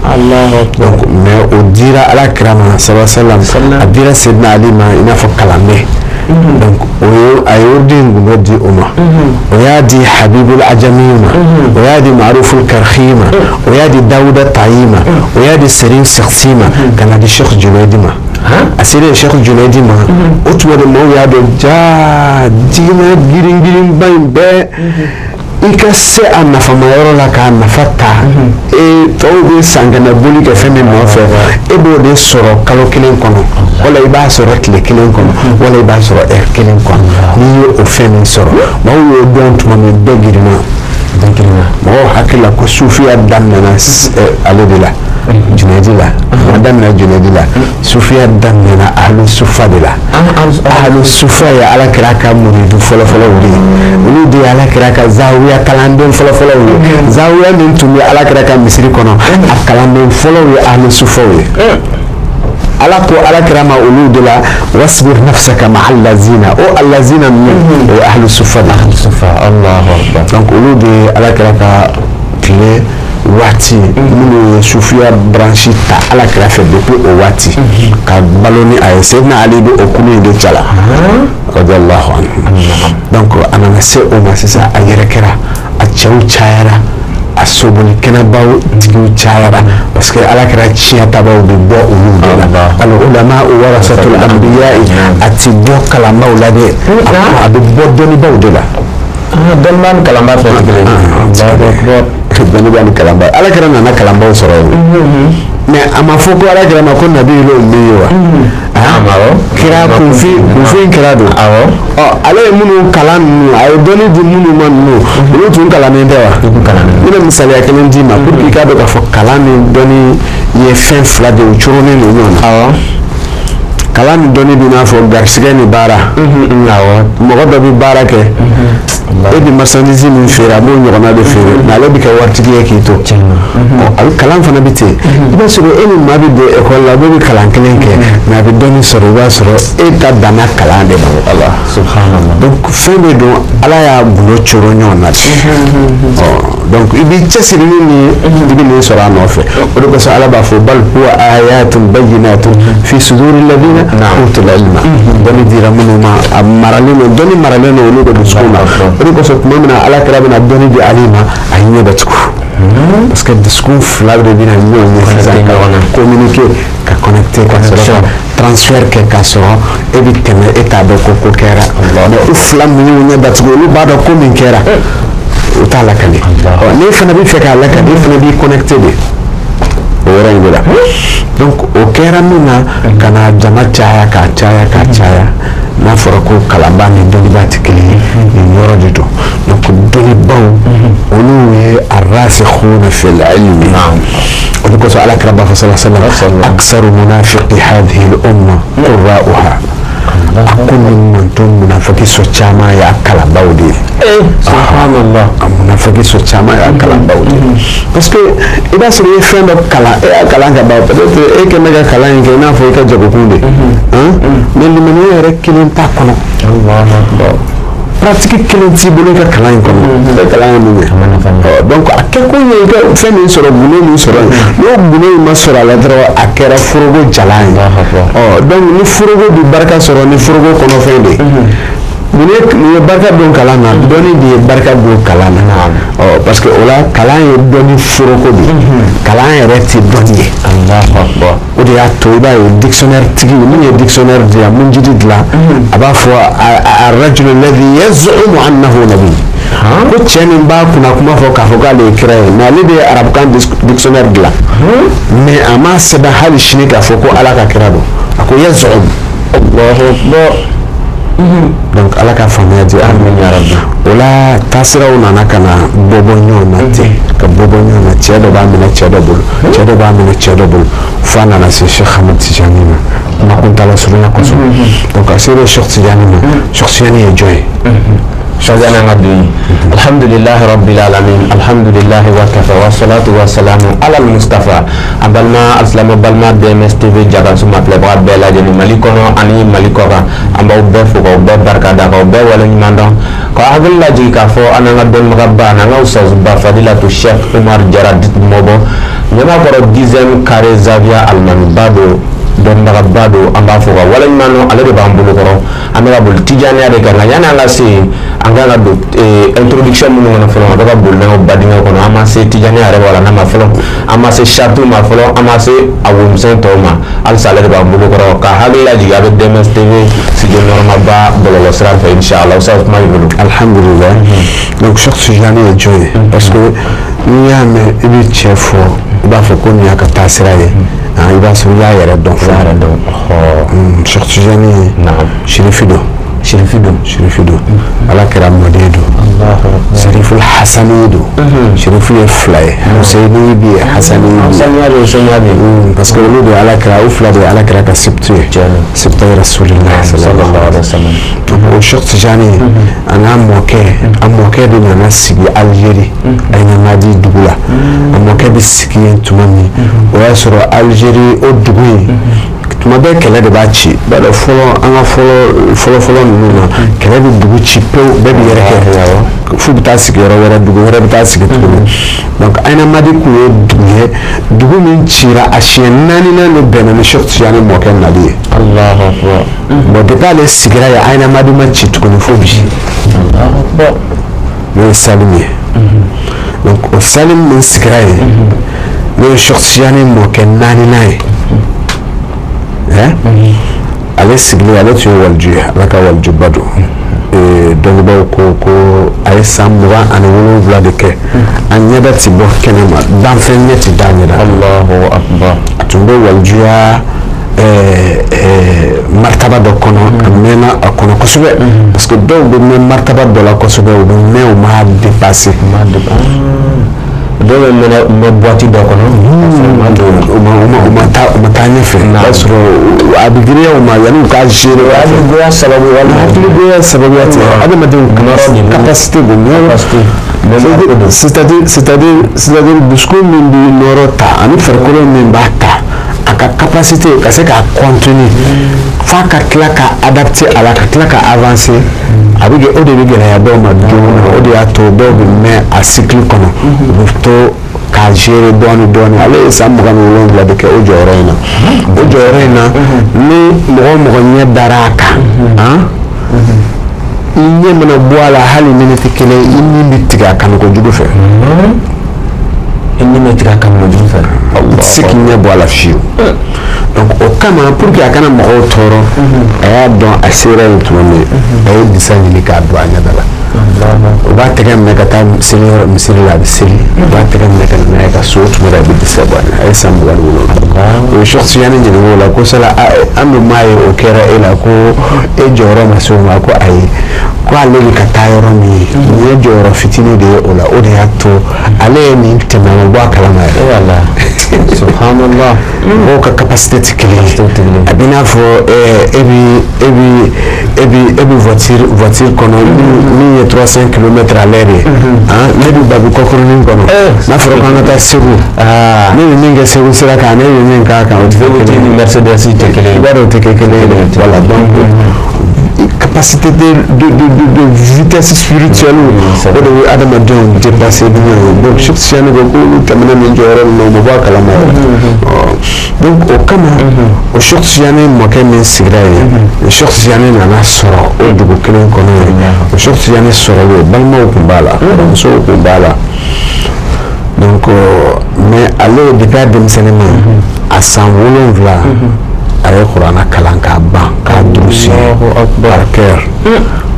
Donc mais o dira ala kira ma sallallahu alaihi wasallam, a dira Seydina Ali ma i n'a fɔ kalanden. Donc o ye, a y'o den gundo di o ma, o y'a di Habibul Ajami ma, o y'a di Maruful Karhi ma, o y'a di Dawuda Tayi ma, o y'a di Serin Sakhsi ma, ka na di Cheikh Junaydi ma. A selen Cheikh Junaydi ma, o tuma de maaw y'a dɔn jaa diinɛ girin girinba in bɛɛ, i ka se a nafama yɔrɔ la k'a nafa ta. E tɔw bɛ san kɛmɛ boli kɛ fɛn min nɔfɛ, e b'o de sɔrɔ kalo kelen kɔnɔ, wala i b'a sɔrɔ tile kelen kɔnɔ, wala i b'a sɔrɔ ɛri kelen kɔnɔ. N'i ye o fɛn min sɔrɔ, maaw y'o dɔn tuma min, bɛɛ girinna. Mɔgɔw hakili la ko sufiya daminɛna ale de la, Junayidi la. A daminɛ Junayidi la, sufiya daminɛna Ahlu Sufa de la. Ahlu Sufa ye ala kira ka muridu fɔlɔfɔlɔw de ye. Olu de ye ala kira ka zawiya kalanden fɔlɔfɔlɔw ye. Zawiya min tun bɛ ala kira ka misiri kɔnɔ, a kalanden fɔlɔw ye Ahlu Sufaw ye. Ala ko ala kira ma olu de la: wasbir nafsaka ma'a allazina. O allazina ninnu, o ye Ahlu Sufa de ye. Donc olu de ye ala kira ka tile waati minnu ye sufiya branche ta ala kira fɛ depuis o waati ka balo ni a ye. Seydina Ali bɛ o kulu in de cɛla, radiyallahu anhu. Donc a nana se o ma sisan, a yɛrɛ kɛra, a cɛw cayara, a soboli kɛnɛbaw tigiw cayara, parce que ala kɛra tiɲɛtabaw bɛ bɔ olu de la. Al ulama warasatul anbiya, a ti bɔ kalanbaw la dɛ, a bɛ bɔ dɔnnibaw de la. Dɔnniba ni kalanba fɛn kelen. Dɔnniba ni kalanba, ala kɛra nana kalanbaw sɔrɔ yen, mais a ma fɔ ko ala kɛra ma ko nabi lo min ye wa kira kunfin, kunfin kira don. Ɔ, ale ye minnu kalan ninnu, a ye dɔnni di minnu ma ninnu, olu tun kalannen tɛ wa? N bɛna misaliya kelen d'i ma pour que i k'a dɔn k'a fɔ kalan ni dɔnni ye fɛn fila de ye, u coronnen don ɲɔgɔn na. Kalan ni dɔnni b'i n'a fɔ garisigɛ ni baara. Mɔgɔ dɔ bɛ baara kɛ, e bɛ marchandise min feere, a b'o ɲɔgɔnna de feere, mais ale bɛ kɛ waritigi ye k'i to. Ɔ, a bɛ kalan fana bɛ ten. I b'a sɔrɔ e ni maa bɛ don ekɔli la, a bɛɛ bɛ kalan kelen kɛ, mais a bɛ dɔnni sɔrɔ, i b'a sɔrɔ e ta danna kalan de ma. Donc fɛn de don, ala y'a gundo coro ɲɔgɔn na de. Ɔ, donc i b'i cɛsiri ni nin ye, i bɛ nin sɔrɔ a nɔfɛ. O de kosɔn ala b'a fɔ: bal huwa ayatun bayyinatun fi suduri alladhina utul ilma. Dɔnni dira minnu ma, a maralen don, dɔnni maralen don olu ka dusukun na. O de kosɔn tuma min na ala kira bɛna dɔnni di Ali ma, a ɲɛ bɛ tugu, parce que dusukun fila de bɛna ɲɔgɔn ye sisan ka communiquer, ka connecter, ka sɔrɔ ka transfert kɛ, k'a sɔrɔ e bɛ tɛmɛ, e t'a dɔn ko ko kɛra. Mais u fila min y'u ɲɛ datugu, olu b'a dɔn ko min kɛra, u t'a lakale. Ɔ, n'e fana bɛ fɛ k'a lakale, e fana b'i connecter de o yɔrɔ in de la. Donc o kɛra min na ka na jama caya, k'a caya, k'a caya, n'a fɔra ko kalanbaa ni dɔnnibaa tɛ kelen ye, nin yɔrɔ de don. Donc dɔnnibaw, olu ye arrasikhuna fil ilmi. O de kosɔn ala kira b'a fɔ sallallahu alaihi wasallam: aksaru munafiqi hadhihi al umma qurra'uha. A ko nin manton munafiki so caman y'a kalanbaw de ye. Subhanallah. A munafiki so caman y'a kalanbaw de ye, parce que i b'a sɔrɔ i ye fɛn dɔ kalan, e y'a kalan ka ban, peut-être e kɛ bɛ ka kalan in kɛ i n'a fɔ i ka jagokun de, mais limaniya yɛrɛ kelen t'a kɔnɔ. Pratique kelen t'i bolo i ka kalan in kɔnɔ. I ka kalan ye mun ye? Ɔ, donc a kɛ kun ye i ka fɛn min sɔrɔ, gundo min sɔrɔ yen, n'o gundo in ma sɔrɔ a la dɔrɔn, a kɛra forogo jalan ye. Ɔ, donc ni forogo bɛ barika sɔrɔ ni forogo kɔnɔfɛn de ye, mun ye barika don kalan na? Dɔnni de ye barika don kalan na. Ɔ, parce que o la kalan ye dɔnni foroko de ye, kalan yɛrɛ tɛ dɔnni ye. O de y'a to i b'a ye dictionnaire tigi min ye dictionnaire dilan, mun jiri dilan, a b'a fɔ a rajulu alladhi yaz'umu annahu nabi, ko cɛ min b'a kunna kuma fɔ k'a fɔ k'ale ye kira ye, mais ale de ye arabukan dictionnaire dilan, mais a ma sɛbɛn hali sini k'a fɔ ko ala ka kira don. A ko yaz'um. Donc ala ka faamuya di an ma. O la taasiraw nana ka na bɔ bɔ ɲɔgɔn na ten, ka bɔ bɔ ɲɔgɔn na. Cɛ dɔ b'a minɛ cɛ dɔ bolo, cɛ dɔ b'a minɛ cɛ dɔ bolo, f'a nana se Cheikh Ahmed Tijani ma. Kuma kuntala surunya kosɔn, donc a sera Cheikh Tijani ma. Cheikh Tijani ye jɔn ye? Sani an ka don yen, alhamdulilahi rabbil alamin, alhamdulilahi wa kafa, wa salatu wa salamu ala mustafa. An balima alisilamɛ, balima BMS TV jabansuma filɛbaga bɛɛ lajɛlen, Mali kɔnɔ ani Mali kɔkan, an b'aw bɛɛ fo k'aw bɛɛ barika da, k'aw bɛɛ waleɲuman dɔn, k'aw hakili lajigin k'a fɔ an n'an ka dɔnnibagaba, n'an ka ustazuba, Fadilatu Cheikh Umar Jara Mɔbɔ, Ɲamakɔrɔ 10e carré, Zawiya alimamiba don, dɔnnibagaba don. An b'a fɔ ka waleɲuman dɔn, ale de b'an bolo kɔrɔ. An bɛ ka boli tijaniya de kan, nka yanni an ka se yen, an kan ka don introduction minnu kɔnɔ fɔlɔ, a bɛ ka boli n'an ka badingɛ kɔnɔ. An ma se tijaniya yɛrɛ wala ma fɔlɔ, an ma se saritiw ma fɔlɔ, an ma se a womisɛn tɔw ma. Halisa ale de b'an bolo kɔrɔ, ka hakili lajigin, a bɛ DMS TV studio nɔrɔmaba bɔlɔlɔ sira fɛ, inshallah. Ustaz, kuma b'i bolo. Alhamdulillah. Donc Cheikh Tijani ye jɔn ye? Parce que n'i y'a mɛn i bɛ cɛ fɔ, i b'a fɔ ko nin y'a ka taasira ye, i b'a sɔrɔ i y'a yɛrɛ dɔn fɔlɔ. Yɛrɛ dɔn. Cheikh Tijani, Sherifi don. Sherifi don. Sherifi don, Ala kɛra mɔden don, Sheriful Hasani don. Sherifu ye fila ye, Huseyini bɛ yen, Hasani bɛ yen. Saniya bɛ yen, saniya bɛ yen. Parce que olu de ye Ala kɛra, o fila de ye Ala kɛra ka sibtu ye, sibtu ye Rasulillah sallallahu alaihi wasallam. Donc o Cheikh Tijani, a n'a mɔkɛ, a mɔkɛ de nana sigi Algérie, Aïnamadi dugu la. A mɔkɛ bɛ sigi yen tuma min, o y'a sɔrɔ Algérie o dugu in, tuma bɛɛ kɛlɛ de b'a ci. B'a dɔn fɔlɔ, an ka fɔlɔ fɔlɔ fɔlɔ ninnu na, kɛlɛ bɛ dugu ci pewu, bɛɛ bɛ yɛrɛ kɛ f'u bɛ taa sigi yɔrɔ wɛrɛ, dugu wɛrɛ bɛ taa sigi tuguni. Donc Aïnamadi tun ye dugu ye, dugu min cira a siɲɛ naaninan de bɛnna ni Cheikh Tijani mɔkɛ nali ye. Allahu akbar. Bon, depuis ale sigira yen, Aïnamadi ma ci tuguni fo bi. Allahu akbar. N'o ye Salim ye. Donc o Salim min sigira yen, n'o ye Cheikh Tijani mɔkɛ naaninan ye, ale sigilen, ale tun ye waliju ye, Ala ka walijuba don. Dɔnnibaaw ko ko a ye san 27 de kɛ, a ɲɛda ti bɔ kɛnɛ ma, danfɛn ɲɛ ti da ɲɛda. Allahu akbar. A tun bɛ walijuya martaba dɔ kɔnɔ, a mɛnna a kɔnɔ kosɛbɛ, parce que dɔw bɛ mɛn martaba dɔ la kosɛbɛ, u bɛ mɛn, u m'a dépasser. Dɔw bɛ mɛnɛ boîte dɔ kɔnɔ. U ma taa ɲɛfɛ, o b'a sɔrɔ a bɛ girinya u ma yanni u ka gérer. Hakiligoya sababu walima Hakiligoya sababuya tɛ, adamadenw capacité don. C'est-à-dire dusukun min bɛ nɔrɔ ta ani farikolo min b'a ta, a ka capacité ka se k'a contenir f'a ka tila ka adapter a la, ka tila ka avancer, a bɛ o de bɛ gɛlɛya dɔw ma joona. O de y'a to dɔw bɛ mɛn a cycle kɔnɔ, u bɛ to k'a gérer dɔɔni dɔɔni. Ale ye san 27 de kɛ o jɔyɔrɔ in na. O jɔyɔrɔ in na, ni mɔgɔ o mɔgɔ ɲɛ dara a kan, i ɲɛ mana bɔ a la hali miniti kelen, i ni bɛ tigɛ a kanu kojugu fɛ. I ni bɛ tigɛ a kanu kojugu fɛ. I tɛ se k'i ɲɛ bɔ a la fiyewu. Donc o kama, pour que a kana mɔgɔw tɔɔrɔ, a y'a dɔn a sera yen tuma min, a ye disa ɲini k'a don a ɲɛda la. U b'a tɛgɛ minɛ ka taa seli yɔrɔ misiri la, a bɛ seli. U b'a tɛgɛ minɛ ka na n'a ye ka so, o tuma a bɛ disa bɔ a ɲɛ. A ye san 27. O ye Cheikh Tijani ɲininka o la ko sala an dun m'a ye o kɛra e la, ko e jɔyɔrɔ ma se o ma? Ko ayi, ko ale bɛ ka taa yɔrɔ min ye, nin ye jɔyɔrɔ fitinin de ye o la. O de y'a to ale ye nin tɛmɛ, a ma bɔ a kalama yɛrɛ. Subhanallah. Mɔgɔw ka capacité tɛ kelen ye. A bɛ n'a fɔ e bi e bi e bi e bi voiture kɔnɔ min ye 300 kilomètres à l'heure ye, ne bɛ babi kɔkɔrɔnin kɔnɔ, n'a fɔra k'an ka taa Segu, ne bɛ min kɛ Segu sira kan, ne bɛ min k'a kan, o tɛ kɛ kelen ye. Ni Mercedes tɛ kelen ye. I b'a dɔn o tɛ kɛ kelen ye dɛ. Voilà, donc capacité de vitesse spirituelle, o de bɛ adamadenw dépasser ni ɲɔgɔn ye. Donc Cheikh Tijani ko k'olu tɛmɛna nin jɔyɔrɔ ninnu na, u ma bɔ a kalama yɛrɛ. Donc o kama, o Cheikh Tijani mɔkɛ min sigira yen, Cheikh Tijani nana sɔrɔ o dugu kelen kɔnɔ yen. O Cheikh Tijani sɔrɔlen, balimaw tun b'a la, musow tun b'a la. Donc mais ale, depuis a denmisɛnnin ma, a san 7, a ye kuranna kalan k'a ban, k'a durusi par cœur,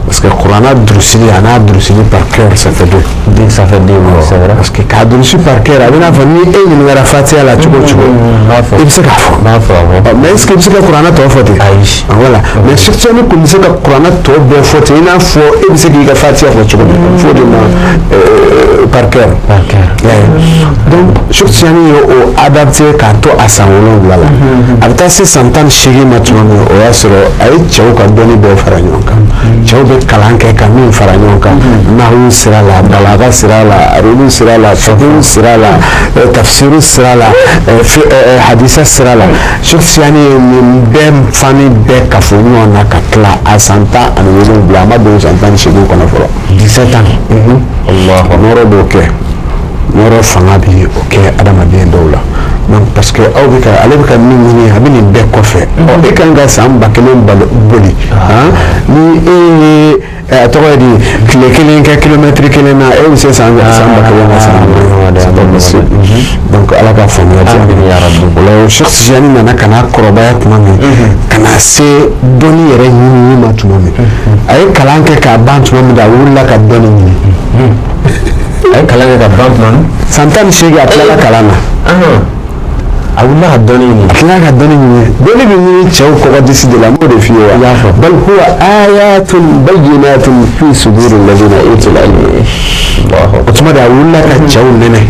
parce que kuranna durusili a n'a durusili par cœur, ça fait deux. Ça fait deux, oui, c'est vrai. Parce que k'a durusi par cœur, a bɛ n'a fɔ ni e ɲininkara Fatiha la cogo o cogo, i bɛ se k'a fɔ. B'a fɔ, awɔ. Mais est ce que i bɛ se ka kuranna tɔ fɔ ten? Ayi. Voilà, mais surtout ni kun bɛ se ka kuranna tɔ bɛɛ fɔ ten, i n'a fɔ e bɛ se k'i ka Fatiha fɔ cogo min, fo de ma par cœur. Par cœur. Donc Cheikh Tijani ye o adapté k'a to a san 7 la. A bɛ taa se san 18 ma tuma min, o y'a sɔrɔ a ye cɛw ka dɔnni bɛɛ fara ɲɔgɔn kan, cɛw bɛ ye kalan kɛ ka min fara ɲɔgɔn kan, nahu sira la, balaga sira la, arudu sira la, fiqhu sira la, tafsiru sira la, hadisa sira la, Cheikh Tijani ye nin bɛɛ fani bɛɛ kafo ɲɔgɔn na ka tila a san 17, a ma don san 18 kɔnɔ fɔlɔ. 17 ans. Nɔrɔ b'o kɛ, nɔrɔ fanga bi o kɛ adamaden dɔw la. Donc parce que aw bɛ ka, ale bɛ ka min ɲini, a bɛ nin bɛɛ kɔfɛ. Ɔ, e kan ka san 1000 boli, han, ni e ye a tɔgɔ ye di, tile kelen kɛ kilomɛtiri kelen na, e bɛ se san 1000 na san. C'est pas possible. Donc Ala ka faamuya di. O la, Cheikh Tijani nana ka na kɔrɔbaya tuma min, ka na se dɔnni yɛrɛ ɲinini ma tuma min, a ye kalan kɛ k'a ban tuma min, a wulila ka dɔnni ɲini. A ye kalan kɛ ka ban tuma min? San 18, a tilala kalan na. A wulila ka dɔnni ɲini. A tilala ka dɔnni ɲini. Dɔnni bɛ ɲini cɛw kɔgɔdisi de la, n b'o de f'i ye wa. I y'a fɔ. Bal huwa ayatun bayyinatun fi suduri alladhina utul ilm. O tuma de, a wulila ka cɛw nɛnɛ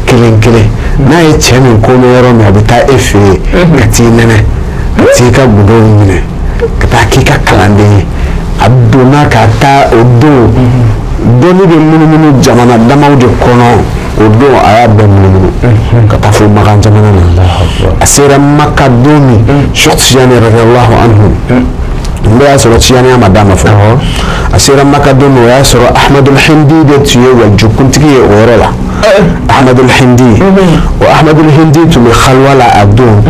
kelen kelen. N'a ye cɛ min ko mɛn yɔrɔ min, a bɛ taa e fɛ yen ka t'i nɛnɛ, ka t'i ka gundow minɛ, ka taa k'i ka kalanden ye. A donna ka taa o don, dɔnni bɛ munumunu jamana damaw de kɔnɔ. O don, a y'a bɛɛ munumunu ka taa fo Makan jamana na. A sera Maka don min, Cheikh Tijani radiyallahu anhu, n bɛ y'a sɔrɔ Tijaniya ma d'a ma fɔlɔ. A sera Maka don min, o y'a sɔrɔ Ahmadul Hindi de tun ye walijukuntigi ye o yɔrɔ la. Ahmadul Hindi, o Ahmadul Hindi tun bɛ xalwa la a don.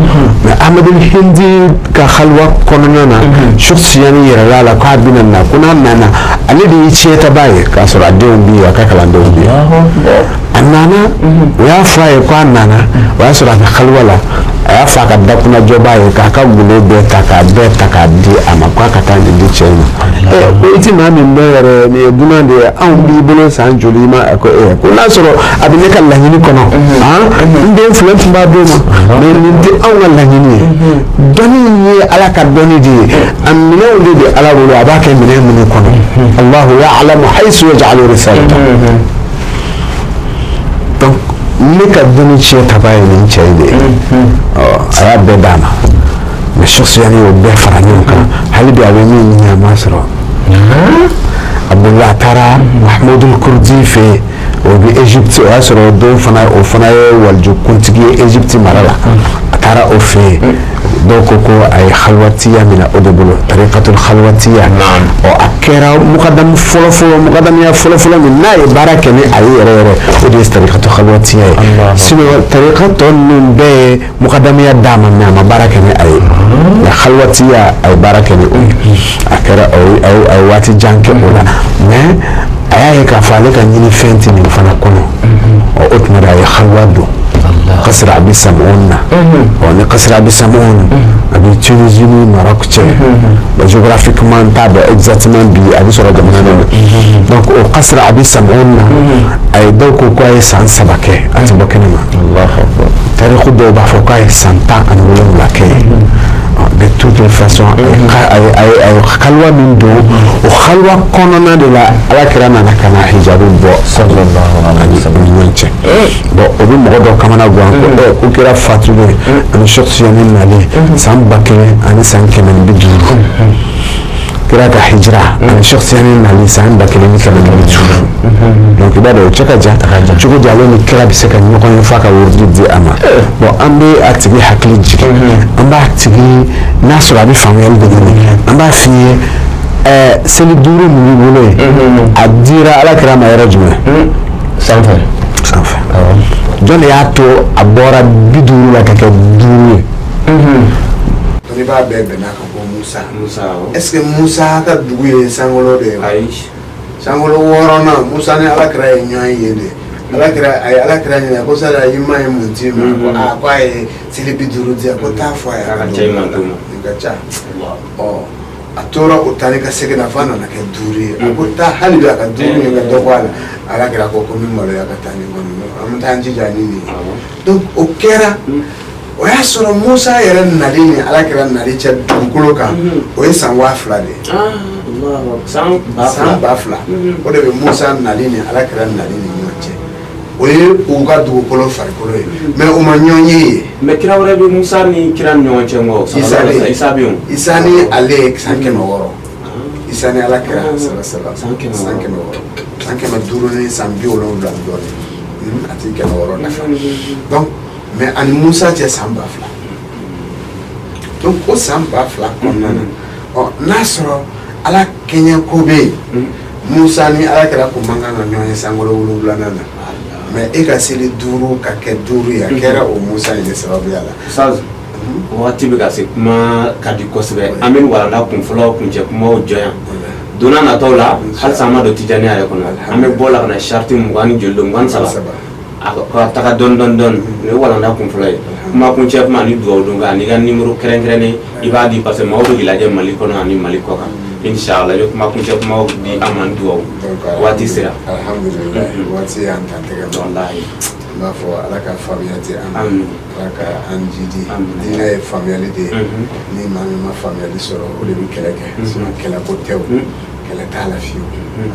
Mais Ahmadul Hindi ka xalwa kɔnɔna na, Cheikh Tijani yɛrɛ la k'a bɛna na, ko n'a nana, ale de ye tiɲɛtaba ye, k'a sɔrɔ a denw bɛ yen, a ka kalandenw bɛ yen. A nana, o y'a fɔ a ye k'a nana, o y'a sɔrɔ a bɛ xalwa la. A y'a fɔ a ka dakunnajɔba ye k'a ka gundo bɛɛ ta, k'a bɛɛ ta k'a di a ma, k'a ka taa nin di cɛ in ma. Ɛ, ko i ti maa min dɔn yɛrɛ, nin ye dunan de ye, anw b'i bolo san joli ma? A ko ee, ko n'a sɔrɔ a bɛ ne ka laɲini kɔnɔ, han, n den filɛ tun b'a d'o ma, mais nin tɛ anw ka laɲini ye. Dɔnni ye Ala ka dɔnni de ye, a minɛnw de bɛ Ala bolo, a b'a kɛ minɛn minnu kɔnɔ. Allahu ya'lamu haythu yaj'alu risalatahu. Donc ne ka dɔnni tiɲɛ taba ye nin cɛ in de ye. Ɔ, a y'a bɛɛ d'a ma. Mais Cheikh Tijani y'o bɛɛ fara ɲɔgɔn kan, hali bi a bɛ min ɲini, a ma sɔrɔ. Abdullah taara Mahmudul Kurdi fɛ yen, o bɛ Egypte. O y'a sɔrɔ o don fana, o fana ye walijukuntigi ye Egypte mara la. A taara o fɛ yen, dɔw ko ko a ye halwatiya minɛ o de bolo, tarikatul halwatiya. Ɔ, a kɛra mukadamu fɔlɔ fɔlɔ, mukadamuya fɔlɔ fɔlɔ min n'a ye baara kɛ ni a ye yɛrɛ yɛrɛ, o de ye tarikatul halwatiya ye. Sinon tarika tɔ ninnu bɛɛ ye mukadamuya d'a ma, mais a ma baara kɛ ni a ye. Nka halwatiya, a ye baara kɛ ni o ye. A kɛra a ye waati jan kɛ o la, mais a y'a ye k'a fɔ ale ka ɲini fɛn tɛ nin fana kɔnɔ. Ɔ, o tuma de, a ye halwa don Kasra Abi Samoun na. Ɔ, ni Kasra Abi Samoun, a bɛ Tunisie ni Maroc cɛ. Bon, géographiquement n t'a dɔn exactement bi a bɛ sɔrɔ jamana min na. Donc o Kasra Abi Samoun na, a ye, dɔw ko k'a ye san 3 kɛ, a tɛ bɔ kɛnɛ ma. Tariku dɔw b'a fɔ k'a ye san 17 kɛ yen. De toutes les façons, a ye halwa min don, o halwa kɔnɔna de la, Ala kira nana ka na hijabu bɔ ani ni ɲɔgɔn cɛ. Bon, o bɛ mɔgɔ dɔ kamana gan ko ɛ, ko kira fatulen ani Cheikh Tijani nalen, san 1150, kira ka hijira ani Cheikh Tijani nalen san 1150. Donc i b'a dɔn o cɛ ka jan cogo di, ale ni kira bɛ se ka ɲɔgɔn ye f'a ka wurudi di a ma? Bon, an bɛ a tigi hakili jigin, an b'a tigi n'a sɔrɔ a bɛ faamuyali de ɲini, an b'a f'i ye seli duuru min b'i bolo yen, a dira Ala kira ma yɔrɔ jumɛn? Sanfɛ. Sanfɛ. Jɔn de y'a to a bɔra 50 la ka kɛ 5 ye? Dɔnnibaa bɛɛ bɛn'a kan ko Musa. Musa. Est ce que Musa ka dugu ye sankolo de ye wa? Ayi. Sankolo wɔɔrɔnan, Musa ni Ala kira ye ɲɔgɔn ye de. Ala kira a ye Ala kira ɲininka ko sala i ma ye mun d'i ma? Ko aa, ko a ye seli 50 di yan, ko taa fɔ a ye. K'a ka ca i ma d'o ma. Nin ka ca. Ɔ, a tora o taa ni ka segin na f'a nana kɛ 5 ye. A ko taa hali bi a ka 5 ye, ka dɔ bɔ a la. Ala kira ko n bɛ maloya ka taa nin kɔni, an bɛ taa an jija ni nin ye. Donc o kɛra, o y'a sɔrɔ Musa yɛrɛ nali ni Ala kira nali cɛ dugukolo kan, o ye san 2000 de ye. San ba San 2000, o de bɛ Musa nali ni Ala kira nali ni ɲɔgɔn cɛ. O ye u ka dugukolo farikolo ye, mais u ma ɲɔgɔn ye yen. Mais kira wɛrɛ bɛ Musa ni kira ni ɲɔgɔn cɛ, nkɔ? Isa bɛ yen. Isa bɛ yen. Isa ni ale ye san 600. Isa ni Ala kira sallallahu San 600. San 600, san 500 ni san 70 ni dɔɔnin. A ti 600 dafa. Donc mais ani Musa cɛ san 2000. Donc o san 2000 kɔnɔna na, ɔ n'a sɔrɔ Ala kɛɲɛ ko bɛ yen, Musa ni Ala kira kun man kan ka ɲɔgɔn ye sankolo wolonwulanan na. Mais e ka seli duuru ka kɛ duuru ye, a kɛra o Musa in de sababuya la. Ustaz, waati bɛ ka se, kuma ka di kosɛbɛ. An bɛ nin walanda kun fɔlɔ kuncɛ kumaw jɔ yan. Don n'a nataw la, halisa an ma don Tijaniya yɛrɛ kɔnɔ. An bɛ bɔ la ka na sariti mugan ni joli don, 23. Saba. A ka taga dɔɔni dɔɔni dɔɔni. Nin ye walanda kun fɔlɔ ye. Kuma kuncɛ kuma ani dugawu don kan, ani ka nimoro kɛrɛnkɛrɛnnen i b'a di, parce que maaw bɛ k'i lajɛ Mali kɔnɔ ani Mali kɔ kan. Inshallah, i bɛ kuma kuncɛ kumaw di an ma ni dugawu. Donc waati sera. Alhamdulilayi, waati y'an ta tɛgɛ ma. Walahi. N b'a fɔ Ala ka faamuya di an ma. Amin. Ala ka an jidi. Amin. Diinɛ ye faamuyali de ye. Ni maa min ma faamuyali sɔrɔ, o de bɛ kɛlɛ kɛ. Sinon kɛlɛ ko tɛ o, kɛlɛ t'a la fiyewu.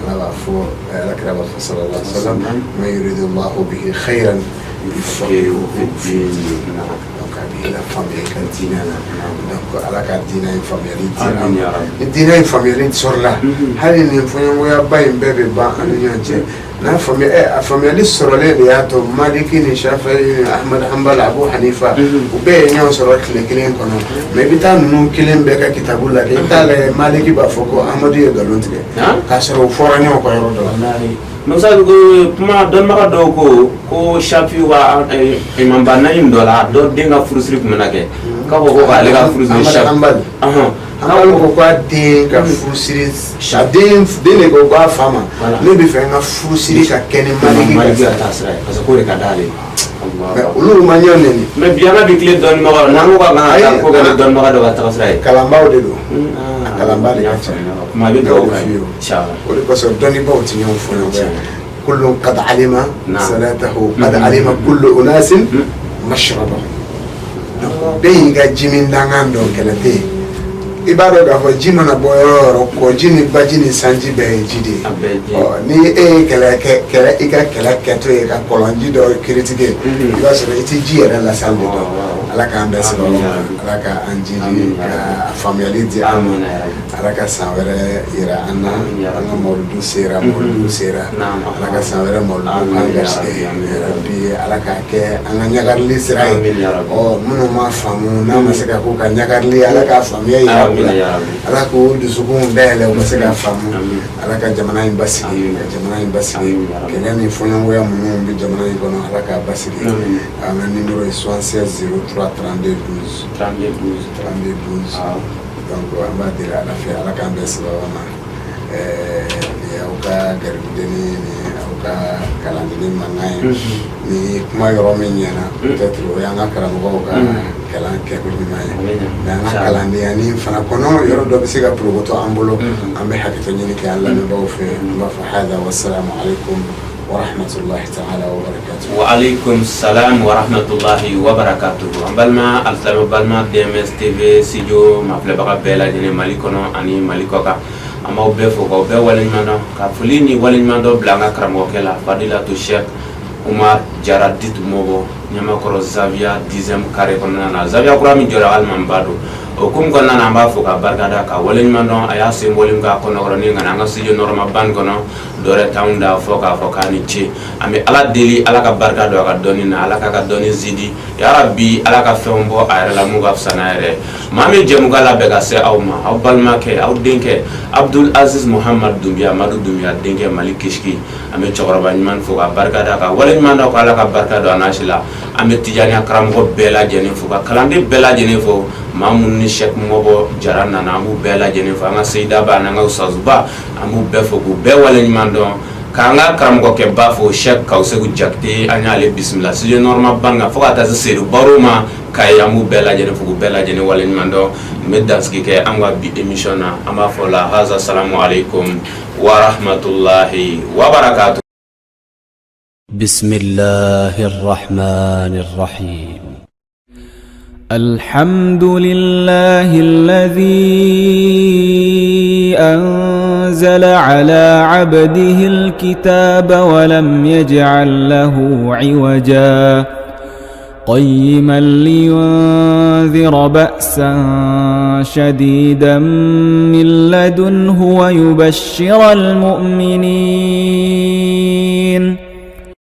Ala b'a fɔ, Ala kira b'a fɔ sallallahu alaihi wa sallam: man yuridillahu bihi khayran yufaqihuhu fi din. Donc a b'i la faamuya i ka diinɛ na. Donc Ala ka diinɛ in faamuyali di an Amin ya ma. Rabbi. Ni diinɛ in faamuyali sɔrɔla, hali nin fɔɲɔgɔnyaba in bɛɛ bɛ ban an ni ɲɔgɔn cɛ. N'a faamuya a faamuyali sɔrɔlen de y'a to Maliki ni Shafi'i ni Ahmad Hanbal, Abu Hanifa, u bɛɛ ye ɲɔgɔn sɔrɔ tile kelen kɔnɔ. Mais i bɛ taa ninnu kelen bɛɛ ka kitabu lajɛ, i bɛ taa lajɛ, Maliki b'a fɔ ko Ahmadu ye nkalon tigɛ, k'a sɔrɔ u fɔra ɲɔgɔn kɔ yɔrɔ dɔ la. Walahi. Mais Ustaz, ko kuma dɔnnibaga dɔw ko Shafi wa imamba naani dɔ la, dɔ den ka furusiri tun bɛna kɛ, k'a fɔ ko k'ale ka furusiri Ahmad Shafi Hanbal. Hanbal ko k'a den ka furusiri, a den de ko k'a fa ma: ne bɛ fɛ n ka furusiri ka kɛ ni Maliki Maliki ka ka taa sira ye, parce que k'o de ka d'ale ye. Mais olu ma ɲɔgɔn nɛni. Mais bi an ka bi tile dɔnnibagaw, n'an ko k'an ka taa Ayi, ko kɛ ni dɔnnibaga dɔ ka taga sira ye. Kalanbaw de don. A kalanba de ka ca. Kuma a bɛ dugawu N'o k'a f'i ye ye o. Inshallah. O de kosɔn dɔnnibaaw tɛ ɲɔgɔn fɔ ɲɔgɔn kɔ. كل قد علم صلاته، قد علم كل أناس مشربهم. Donc bɛɛ y'i ka ji min dangan dɔn, kɛlɛ tɛ yen. I b'a dɔn k'a fɔ ji mana bɔ yɔrɔ o yɔrɔ, kɔji ni baji ni sanji bɛɛ ye ji de ye. A bɛɛ ye ji ye. Ɔ ni e ye kɛlɛ kɛ, kɛlɛ i ka kɛlɛ kɛtɔ ye ka kɔlɔnji dɔ critiquer, i b'a sɔrɔ i tɛ ji yɛrɛ lasal de dɔn. Ala k'an bɛɛ sababu Amin ya ma. Rabbi. Ala k'an jidi Amin ya ka Rabbi. faamuyali di an ma. Amin ya Rabbi. Ala ka san wɛrɛ yira an na. Amin ya An ka Rabbi. mawuludu sera, mawuludu sera. Naam. Ala ka san wɛrɛ mawuludu Amin k'an ya garisɛgɛ Rabbi, amin ya ye. Rabbi, Ala k'a kɛ an ka ɲagarili sira ye. Amin ya Rabbi. Ɔ minnu ma faamu, n'a ma se ka k'u ka ɲagarili, Ala k'a faamuya yira u Amin la. ya Rabbi. Ala k'u dusukun dayɛlɛ, u ka se k'a faamu. Amin. Ala ka jamana in basigi. Amin. Ka jamana in basigi. Amin ya Rabbi. Kɛlɛ ni fɔɲɔgɔnya minnu bɛ jamana in kɔnɔ, Ala k'a basigi. Amin. An ka numéro ye 76 03 32 12. 32 12. 32 12. Donc an b'a deli Ala fɛ, Ala k'an bɛn sababa ma. Nin y'aw ka garibudenni ni aw ka kalandenni mankan ye. Ni kuma yɔrɔ min ɲɛna, peut-être o y'an ka karamɔgɔw ka kalan kɛko ɲuman ye. A bɛ ɲa. Mais an ka Inshallah. kalandenya ni fana kɔnɔ, yɔrɔ dɔ bɛ se ka porokoto an bolo. An bɛ hakɛto ɲini kɛ an lamɛnbagaw fɛ. An b'a fɔ hada wasalamu alaikum wa rahmatullahi ta'ala wa barakatuh. Wa alaikum salam wa rahmatullahi wa barakatuhu. An balima alisilamɛ, balima DMS TV studio mafilɛbaga bɛɛ lajɛlen, Mali kɔnɔ ani Mali kɔ kan, an b'aw bɛɛ fo k'aw bɛɛ waleɲuman dɔn, ka foli ni waleɲuman dɔ bila an ka karamɔgɔkɛ la, Fadilatu Cheikh Umar Jara dit Mɔbɔ, Ɲamakɔrɔ Zawiya 10e carré kɔnɔna na, Zawiya kura min jɔra Alimamiba don o hukumu kɔnɔna na. An b'a fo ka barikada ka waleɲuman dɔn. A y'a sen bɔli min k'a kɔnɔkɔrɔ ka na an ka studio nɔrɔma ban kɔnɔ, dɔwɛrɛ t'anw da fɔ k'a fɔ k'a ni ce. An bɛ Ala deli, Ala ka barika don a ka dɔnni na, Ala k'a ka dɔnni zidi yarabi, Ala ka fɛnw bɔ a yɛrɛ la mun ka fisa n'a yɛrɛ ye. Maa min jɛmukan labɛn ka se aw ma, aw balimakɛ, aw denkɛ, Abdul Aziz Muhammad Dunbiya, Madu Dunbiya denkɛ, Mali Kisiki. An bɛ cɛkɔrɔba ɲuman fo ka barika da ka waleɲuman dɔn, ko Ala ka barika don a n'a si la. An bɛ Tijaniya karamɔgɔ bɛɛ lajɛlen fo, ka kalanden bɛɛ lajɛlen fo, maa minnu ni Cheikh Mɔbɔ Jara nana, an b'u bɛɛ lajɛlen fo. An ka seyidaba n'an ka usazuba, an b'u bɛɛ fo k'u bɛɛ waleɲuman dɔn, k'an ka karamɔgɔkɛba fo, Cheikh Kawusegu Jakite. An y'ale bisimila studio nɔrɔma ban kan fo ka taa se Seydou Baro ma Kayi. An b'u bɛɛ lajɛlen fo k'u bɛɛ lajɛlen waleɲuman dɔn. N bɛ dansigi kɛ an ka bi émission na. An b'a fɔ la haza salamu aleykum wa rahmatulahi wa barakatu. بسم الله الرحمن الرحيم. الحمد لله الذي أنزل على عبده الكتاب ولم يجعل له عوجا. قيما لينذر بأسا شديدا من لدنه ويبشر المؤمنين.